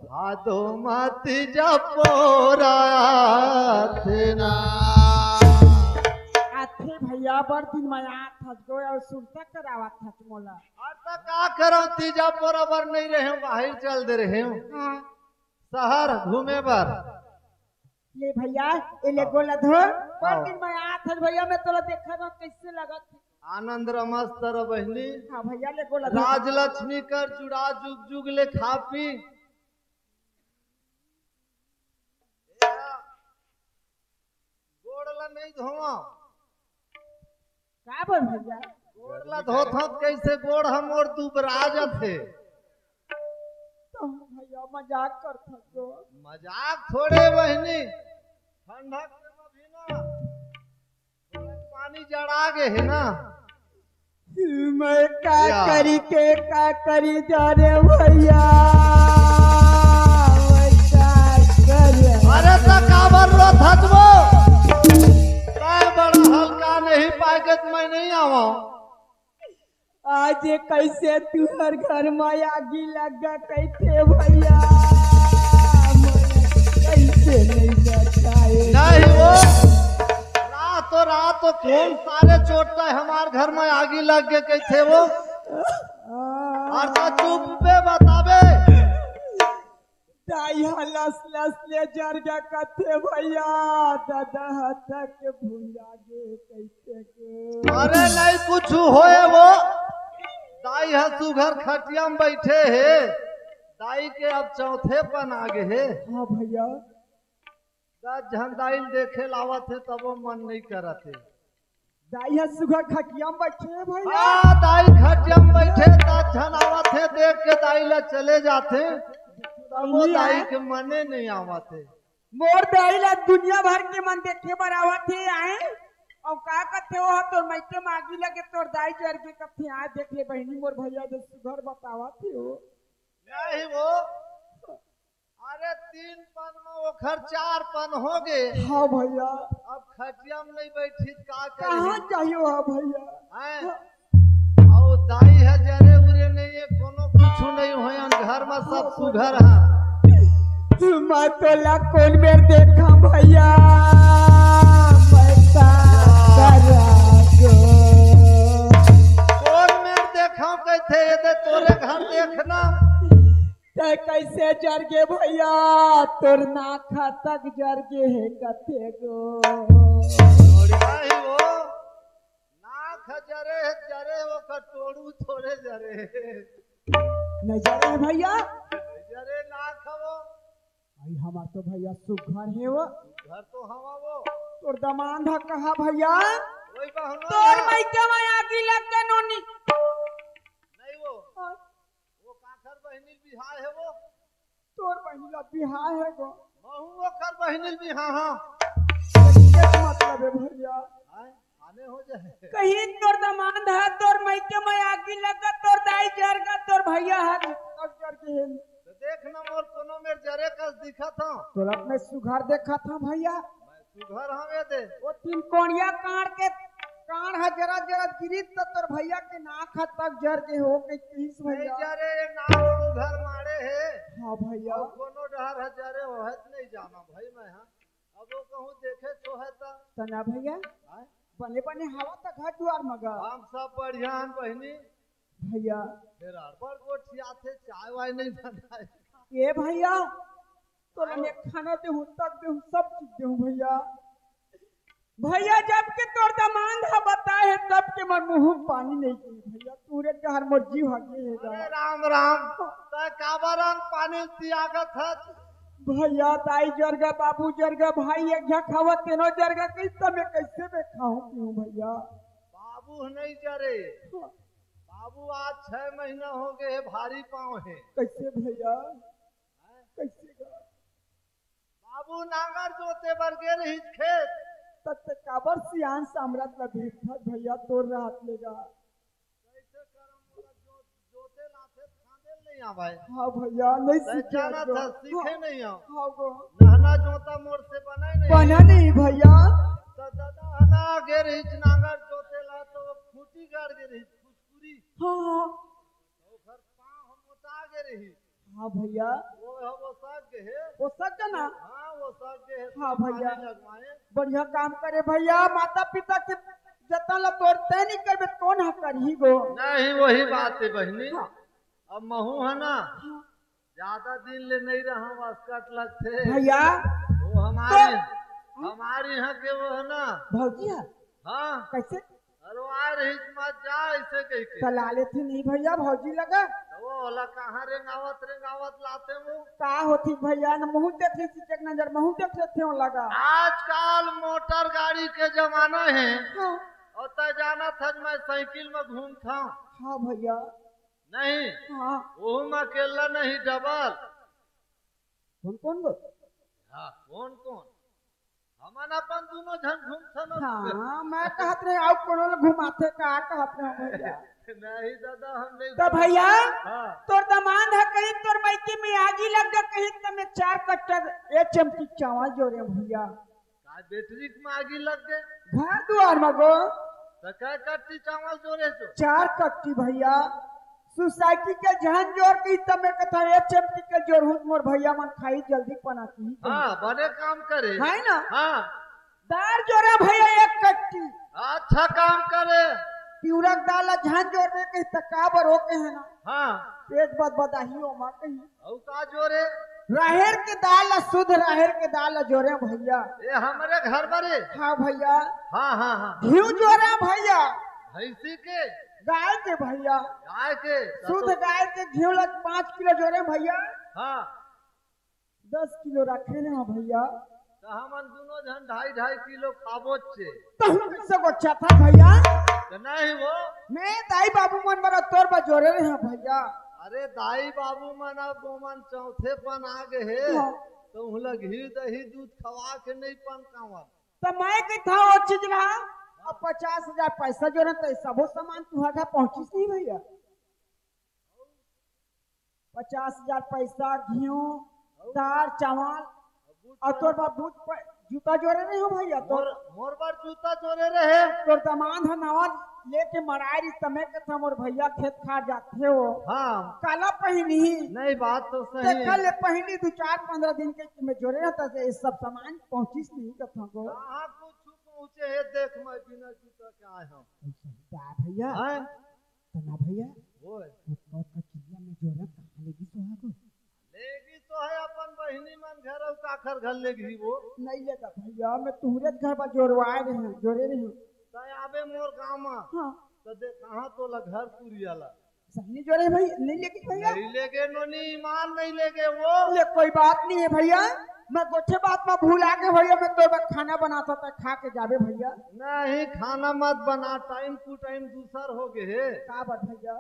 भादो मती जपोरा थे ना। आथे भैया, बड़ दिन में आत हस गो अउ सुरता करावत हस मोला। अरे त का करव, तीजा पोरा बर नहीं रहे, बाहर चल दे रहे। हाँ। शहर घूमे बर। ले भैया, ए ले गोला धो। बड़ दिन में आत हस भैया, मैं तोला देखत हूँ, कैसे लगत हे? आनंद रमस तर बहिनी। हाँ भैया, ले गोला धो। राजलक्ष्मी कर जुड़ा जुग जुग ले खा पी। गोड़ ला नहीं धोवा। का बोल भैया? गोड़ ला धोत हस, कैसे गोड़ ह मोर दुबरा जाथे। तो भैया मजाक करत हस तो। मजाक थोड़े बहिनी, ठंडा के अभी ना पानी जड़ा गे हे ना। मैं का या। करी के का करी जा रे भैया, मैं का करी? अरे त काबर रोत हस वो? काय बड़ा हल्का नहीं पाए के त मैं नहीं आवा। आज ये कैसे तुहर घर में आगी लग गा कहिथे भैया, मैं कैसे नहीं बताए? नहीं वो रात तो रात तो कौन सारे चोट है, हमार घर में आगी लग गे कहिथे वो। अरे त चुप बे, बताबे। दाई ह लस लस ले जर गा कथे भैया, ददा ह तक भुंजा गे कहिथे के। अरे नहीं कुछ होए वो, दाई ह सुघर खटिया में बैठे हे, दाई के अब चौथेपन आ गे हे। हाँ भैया। दस झन दाई ल देखे लावत हे, तबो मन नहीं करत हे। दाई ह सुघर खटिया म बइठे हे भइया। हाँ, दाई खटिया म बइठे, तात झन आवत हे, देख के दाई ला चले जाथे। तब वो दाई के मने नइ आवत हे। मोर दाई ला दुनिया भर के मन देखे बर आवत हे, आए। अउ का कथे, ओ ह तोर मइके म आगी लगे, तोर दाई जर गे कथे, आए देख ले बहिनी, मोर भइया दे सुघर बतावत हे ओ। नहीं वो, अरे तीन पन म ओखर चार पन हो गे। हाँ भइया। अब खटिया म नइ बइठिस, का कहाँ करही? जाही ओ ह भइया? हैं? अउ दाई ह जरे उरे नइ हे, कोनो कुछु नइ होय, घर म सब सुघर हे। मैं तोला कोन मेर देखंव भइया, मैं का करंव गो? कोन मेर देखंव कहिथे, ये दे तोरे घर देखना। तैं कइसे जर गे भइया, तोर नाक ह तक जर गे हे कथे गो। तोड़वा ही वो, नाक ह जरे हे, जरे हे, ओकर टोड़ू थोरे जरे हे। नइ जरे हे भइया। जरे नाक ह वो। अई हमार तो भइया सुघर हे वो। घर तो हवा वो। तोर दमांद ह कहाँ भइया? वही बहनोई तोर हे। मइके म आगी लग गे नोनी। नहीं वो। हाँ। वो काखर बहिनी ल बिहाय हे वो? तोर बहिनी ल बिहाय हे गो। महू ओकर बहिनी ल बिहाय हंव। के मतलब हे भइया? हैं? आने हो जाए। कहीं तोर दमांद ह, तोर मइके म आगी लग गे, तोर दाई जर गे, तोर भइया ह, अब जर गे हे। त देख न मोर कोनो मेर जरे कस दिखत हंव। तोला मैं सुघर देखत हंव भइया। मैं सुघर हंव ये दे। वो तीन कोणिया कांड़ के कांड़ ह जरत जरत गिरिस त तोर भइया के नाक ह तक जर गे हो कहिस नहीं भइया। जरे, ये नाक सुघर माड़े हे। हाँ भइया। अउ कोनो डहर ह जरे होहे त नहीं जानंव भई मैं ह। अब वो कहूँ देखे तो हे त। त ना भइया, हैं? बने बने हवा त घर दुवार म गा। हम सब बढ़िया हन बहिनी। भइया। फेर अड़बड़ गोठियाथे, चाय वाय नहीं बनाए। ए भइया, तोला मैं खाना देहूँ, तक देहूँ, सब चीज देहूँ भइया। भइया, जब के तोर दमांद ह बताय हे, तब के मोर मुहूँ म पानी नइ गे भइया, तोरे डहर मोर जीव ह गे हे गा। अरे राम राम, तैं काबर अन्न पानी ल तियागत हस? भइया, दाई जर गे, बाबू जर गे, भाई एक झक हवय, तेनो जर गे, कइसे मैं कइसे मैं खाहूँ पीहूँ भइया? बाबू ह नइ जरे। हाँ। बाबू आज छह महीना हो गे हे, भारी पाँव हे। कइसे भइया? हैं? कइसे गा? बाबू नांगर जोते बर गे रहिस खेत। त तैं काबर सियान सामरथ ल भेंटथस भइया, तोर रहत ले गा। कइसे करम, मोला जो-, जोते लाथे, फांदे ल नइ आवय। हाँ भइया, नइ तैं सीखे जानत हस, सीखे नइ हंव। हाँ गो। नहना जोता मोर से बनय नहीं। बना नहीं भइया। त ददा ह ना गे रहिस नांगर जोते ला, त वो खूंटी गड़ गे रहिस, खुसकुरी। हाँ, हाँ। त ओखर पाँव ह मोटा गे रहिस। हाँ भइया। वो ह, वो सक गे हे। वो सक गे ना? हाँ, वो सक गे हे। हाँ भइया। पानी लगवाए। बढ़िया काम करे भइया, माता पिता के जतन ल तोर तैं नइ करबे, कोन ह करही गो? नहीं, वही बात हे बहिनी। हाँ। अब महूँ ह ना, हाँ। ज्यादा दिन ले नइ रहंव, असकट लगथे। भइया। वो हमारी, तो हमारी इहाँ के वो हे ना। भौजी ह? हाँ। कइसे? अरे वो आय रहिस, मत जा अइसे कहिके। त ला लेथे नहीं भइया, भौजी लगा। त वो ओला कहाँ रेंगावत रेंगावत लाथे वो? का होथे भइया, न महूँ देख लेथंव एक नजर, महूँ देख लेथंव ओला गा। आजकल मोटर गाड़ी के जमाना हे। हाँ। अउ तैं जानत हस, मैं साइकिल म घूमथंव। हाँ भइया। नहीं, हाँ। ओहू म अकेल्ला नहीं, डबल। कोन कोन गो? हाँ, कोन कोन? हमन अपन दूनों झन घूमथन। हाँ, मैं कहत रहेंव, अउ कोनो ल घुमाथे का कहत रहेंव भइया। नहीं ददा, हम नहीं त घूमथन। भइया, हाँ। तोर दमांद ह कहिस तोर मइके म आगी लग गे कहिस, त मैं चार कट्टा एचएमटी चावल जोरेंव भइया। का बैटरी म आगी लग गे? घर दुवार म गो। त कै कट्टी चावल जोरेस? चार कट्टी भइया। सोसाइटी के झन जोर कहिस त मैं कथंव एचएमटी के जोरहूँ त मोर भइया मन खाही, जल्दी पना किही। हाँ, बने काम करे। हे ना? हाँ। दार जोरेंव भइया एक कट्टी। अच्छा काम करे। पिउरा के दाल ला झन जोरबे कहिस त काबर ओ कहे ना। हाँ। पेट बदबदाही ओमा कहिस। अउ का जोरे? राहेर के दाल ला, शुद्ध राहेर के दाल ला जोरेंव भइया। ए हमरे घर म रे? हाँ भइया। हाँ, हाँ, हाँ। घीव जोरेंव भइया। भैंसी के? गाय के भइया। गाय के? शुद्ध गाय के घीव ला पाँच किलो जोरेंव भइया। हाँ। दस किलो रखे रहेंव भइया। त हमन दुनों झन ढाई ढाई किलो खाबोच चे। त हम कइसे गोठियाथस भइया? त नहीं वो। मैं दाई बाबू मन बर तोर बर जोरे रहेंव भइया। अरे दाई बाबू मन अब ओमन चौथे पन आ गे हे। हाँ। त उहला घी दही दूध खवा के नहीं पनकावन। त मैं कहिथंव ओ चीज ला, अब पचास हजार पैसा जोरे त सबो सामान तुंहर घर पहुंचिस नहीं भइया। पचास हजार पैसा, घीव, दार, चावल, अउ तोर बर बूट प-, जूता जोरे रहेंव भइया। तोर मोर, मोर बर जूता जोरे रहे। तोर दमांद ह नवा लेके मड़ाय रिहिस, त मैं कहिथंव मोर भइया खेत खार जाथे ओ। हाँ। काला पहिनही? नहीं, बात तो सही। तेखर ले पहिली दू चार पंद्रह दिन के मैं जोरे रहता से ये सब सामान पहुंचिस नहीं कहिथंव गो। कहाँ कुछ पहुंचे हे, देख मैं बिना जूता के आय हंव। अइसे का भइया? हैं? त ना भइया, ओए। ओ तोर का चीज ला मैं जोरे कहाँ लेगिस ओ हा गो? लेगिस ओ हे अपन बहिनी मन घर, अउ काखर घर लेगही वो? नहीं लेगा भइया, मैं तुंहरे घर बर जोरवाय रहेंव, जोरे रहेंव। त आबे मोर गांव म। हाँ। त देख कहाँ तोला घर कुरिया ला। सही नहीं जोरे भइया, नहीं लेगिस भइया। नहीं लेगे नोनी, ईमान नहीं लेगे वो। ले कोई बात नहीं हे भइया, मैं गोठे बात म भुला गेंव भइया, मैं तोर बर खाना बनाथंव, तैं खा के जाबे भइया। नहीं, खाना मत बना, टाइम टू टाइम दूसर हो गे हे। का बात भइया?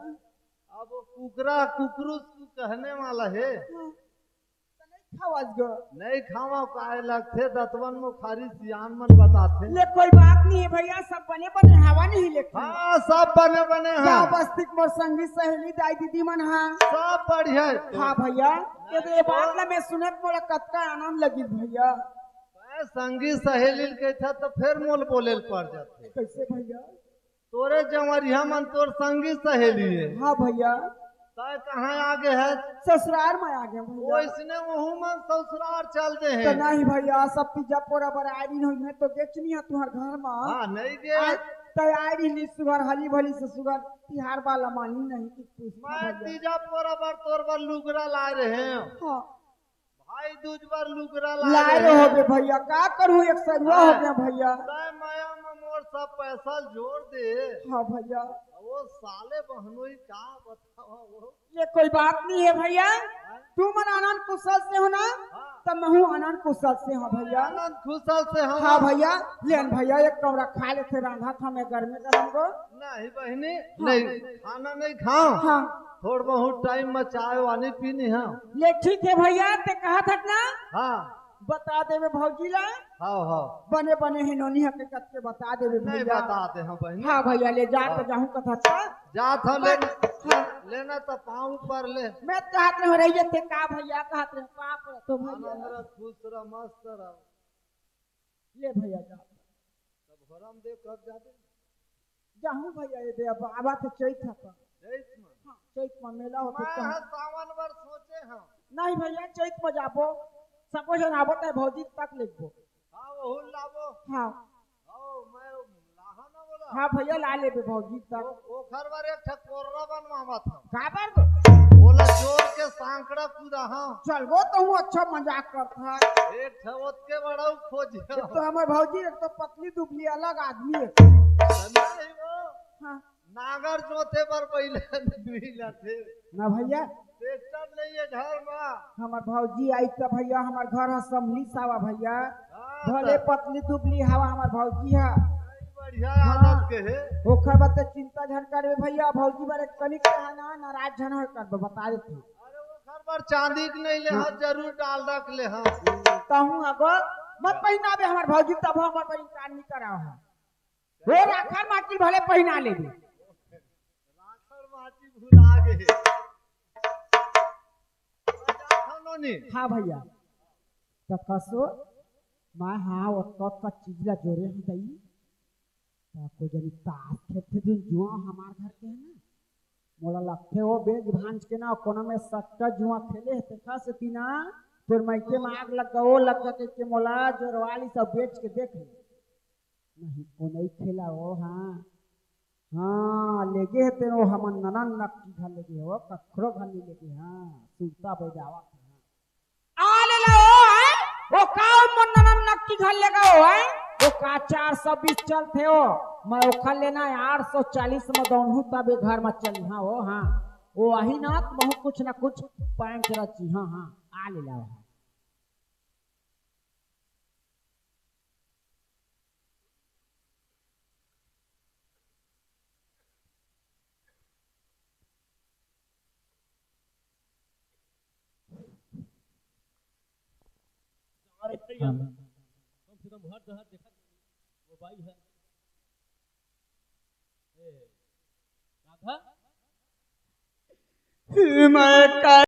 अब वो कुकरा कुकरुस कहने वाला हे। हाँ। त नहीं खावस गो। नहीं खावंव, काय लगथे, दतवन मुखारी सियान मन बताथे। ले कोई बात नहीं हे भइया, सब बने बने हवा नहीं लेकिन। हाँ, सब बने बने हे। गाँव बस्ती के मोर संगी सहेली दाई दीदी मन हा। सब बढ़िया हे। हाँ भइया, ये तो ये बात ला मैं सुनत मोला कतका आनंद लगिस भइया। मैं संगी सहेली ल कहिथंव त फेर मोला बोले ल पड़ जाथे। कइसे भइया? तोरे जंवरिहा मन तोर संगी सहेली हे। हाँ भइया। तैं कहाँ आ गे हस? ससुरार म आ गेंव भइया। ओइसने ओहू मन ससुरार चल दे हे। त नहीं भइया, सब तीजा पोरा बर आय रहिन होही, मैं तो गेच नहीं हंव तुंहर घर म। हाँ, नहीं गे। आय, तैं आय रहिस सुघर हली भली से सुघर तिहार वाला मानी नहीं कि पूछना मैं भइया। तीजा पोरा बर तोर बर लुगरा लाय रहेंव। हाँ। भाई दूज बर लुगरा लाय लाय रहे। रहे होबे भइया, का करहूं, एक सरुआ हो हाँ। गेंव भइया। तैं मया म मोर सब पैसा ल जोर दे। हाँ भइया। अब वो साले बहनोई का बतावंव वो। ये कोई बात नहीं हे भइया, हाँ। तुमन आनंद कुशल से हो ना, हाँ। त महूं आनंद कुशल से हंव भइया। आनंद कुशल से हंव। हाँ भइया, ले न भइया, एक कौड़ा खा लेथंव, रांधथंव मैं गरमे गरम गो। नहीं बहिनी, हाँ। नहीं, खाना नहीं खावंव। हाँ। थोड़ बहुत टाइम म चाय वानी पीनी हे। ले ठीक हे भइया, तैं कहत हस ना? हाँ। बता देबे भौजी ला। हाँ, हाँ। बने बने हे नोनी ह के कहिके बता देबे नहीं भइया। बता दे, हाँ बहिनी। हाँ भइया, ले जा हाँ। त जाहूं कहत हस। जात हंव ले, हाँ। लेना त पाँव पर ले। मैं कहत रहेंव रहिए तैं का भइया कहत रहेंव, का करत हस भइया? आनंद रह, खुश रह, मस्त रह। ले भइया जा। तब घरम दे कब जाबे? जाहूं भइया, ये दे अब आवा त चैत ह त। चैत म? हाँ, चैत म मेला होथे मैं तहाँ। ह सावन बर सोचे हंव। नहीं भइया, चैत म जाबो, सबो झन आबो, तैं भौजी तक लेगबो। हाँ, ओहू लाबो। हाँ। हाँ, मैं लाहा ना बोला। हाँ भइया, ला लेबे भौजी तक। ओ-, ओखर बर एक ठा कोर्रा बनवावत हंव। काबर गो? ओला जोर के सांकड़ा कूदा हंव। चल गो, तहूं अच्छा मजाक करत हस। एक ठा ओतके बड़ा खोज। एक तो हमर भौजी, एक तो पतली दुबली, अलग आदमी हे। नहीं वो। हाँ। नांगर जोते बर बइला दुही लाथे। ना भइया। ट्रैक्टर नइ हे घर म। हमर भौजी आइस त भइया, हमर घर ह संभलिस हवय भइया। हाँ, भले त पतली दुबली हवय हमर भौजी ह। नहीं, बढ़िया हाँ। आदत के हे। ओखर बर त चिंता झन करबे भइया, भौजी बर एक कनिक कहा ना, नाराज झन होय करबे, बता देथंव। अरे ओखर बर चांदी के नइ ले हाँ। हस, जरूर डालडा के ले हस। तहूं अगर मत पहिनाबे हमर भौजी, तभो हमर बर इनकार नइ करावय। वो राखर माटी भले पहिना लेबे। राखर माटी भुला गे। नोनी। हाँ भइया। त कसो, मैं हाँ ओतका ओतका चीज ला जोरे हंव दई। त को जनी तास खेलथे दिन जुआ हमार घर के हे ना। मोला लगथे ओ बेंच भांज के ना कोनो में सट्टा जुआ खेले हे, तेखर सेती ना तोर मइके म आग लग गा, ओ लग गा कहिके मोला जोरवा लिस अउ बेंच के देख ले। नहीं, ओ नइ खेला ओ, हाँ। हाँ, लेगे हे तेन ओ हमर ननद नक्की घर लेगे हे ओ, कखरो घर नइ लेगे, हाँ, सुरता बजावत हे, हाँ। आ ले ला ओ, हैं? ओ का ओ मोर ननद नक्की घर लेगा ओ, हैं? ओ का चार सौ बीस चलथे ओ, मैं ओखर लेना हे आठ सौ चालीस म दौड़हूं तब ए घर म चलिहां ओ, हाँ। ओ आही ना त महूं कुछ ना कुछ पैंच रचिहां, हाँ, आ ले ला ओ, हाँ। हाँ। कम से कम हर जगह देखा वो बाई है। ए, राधा? मैं का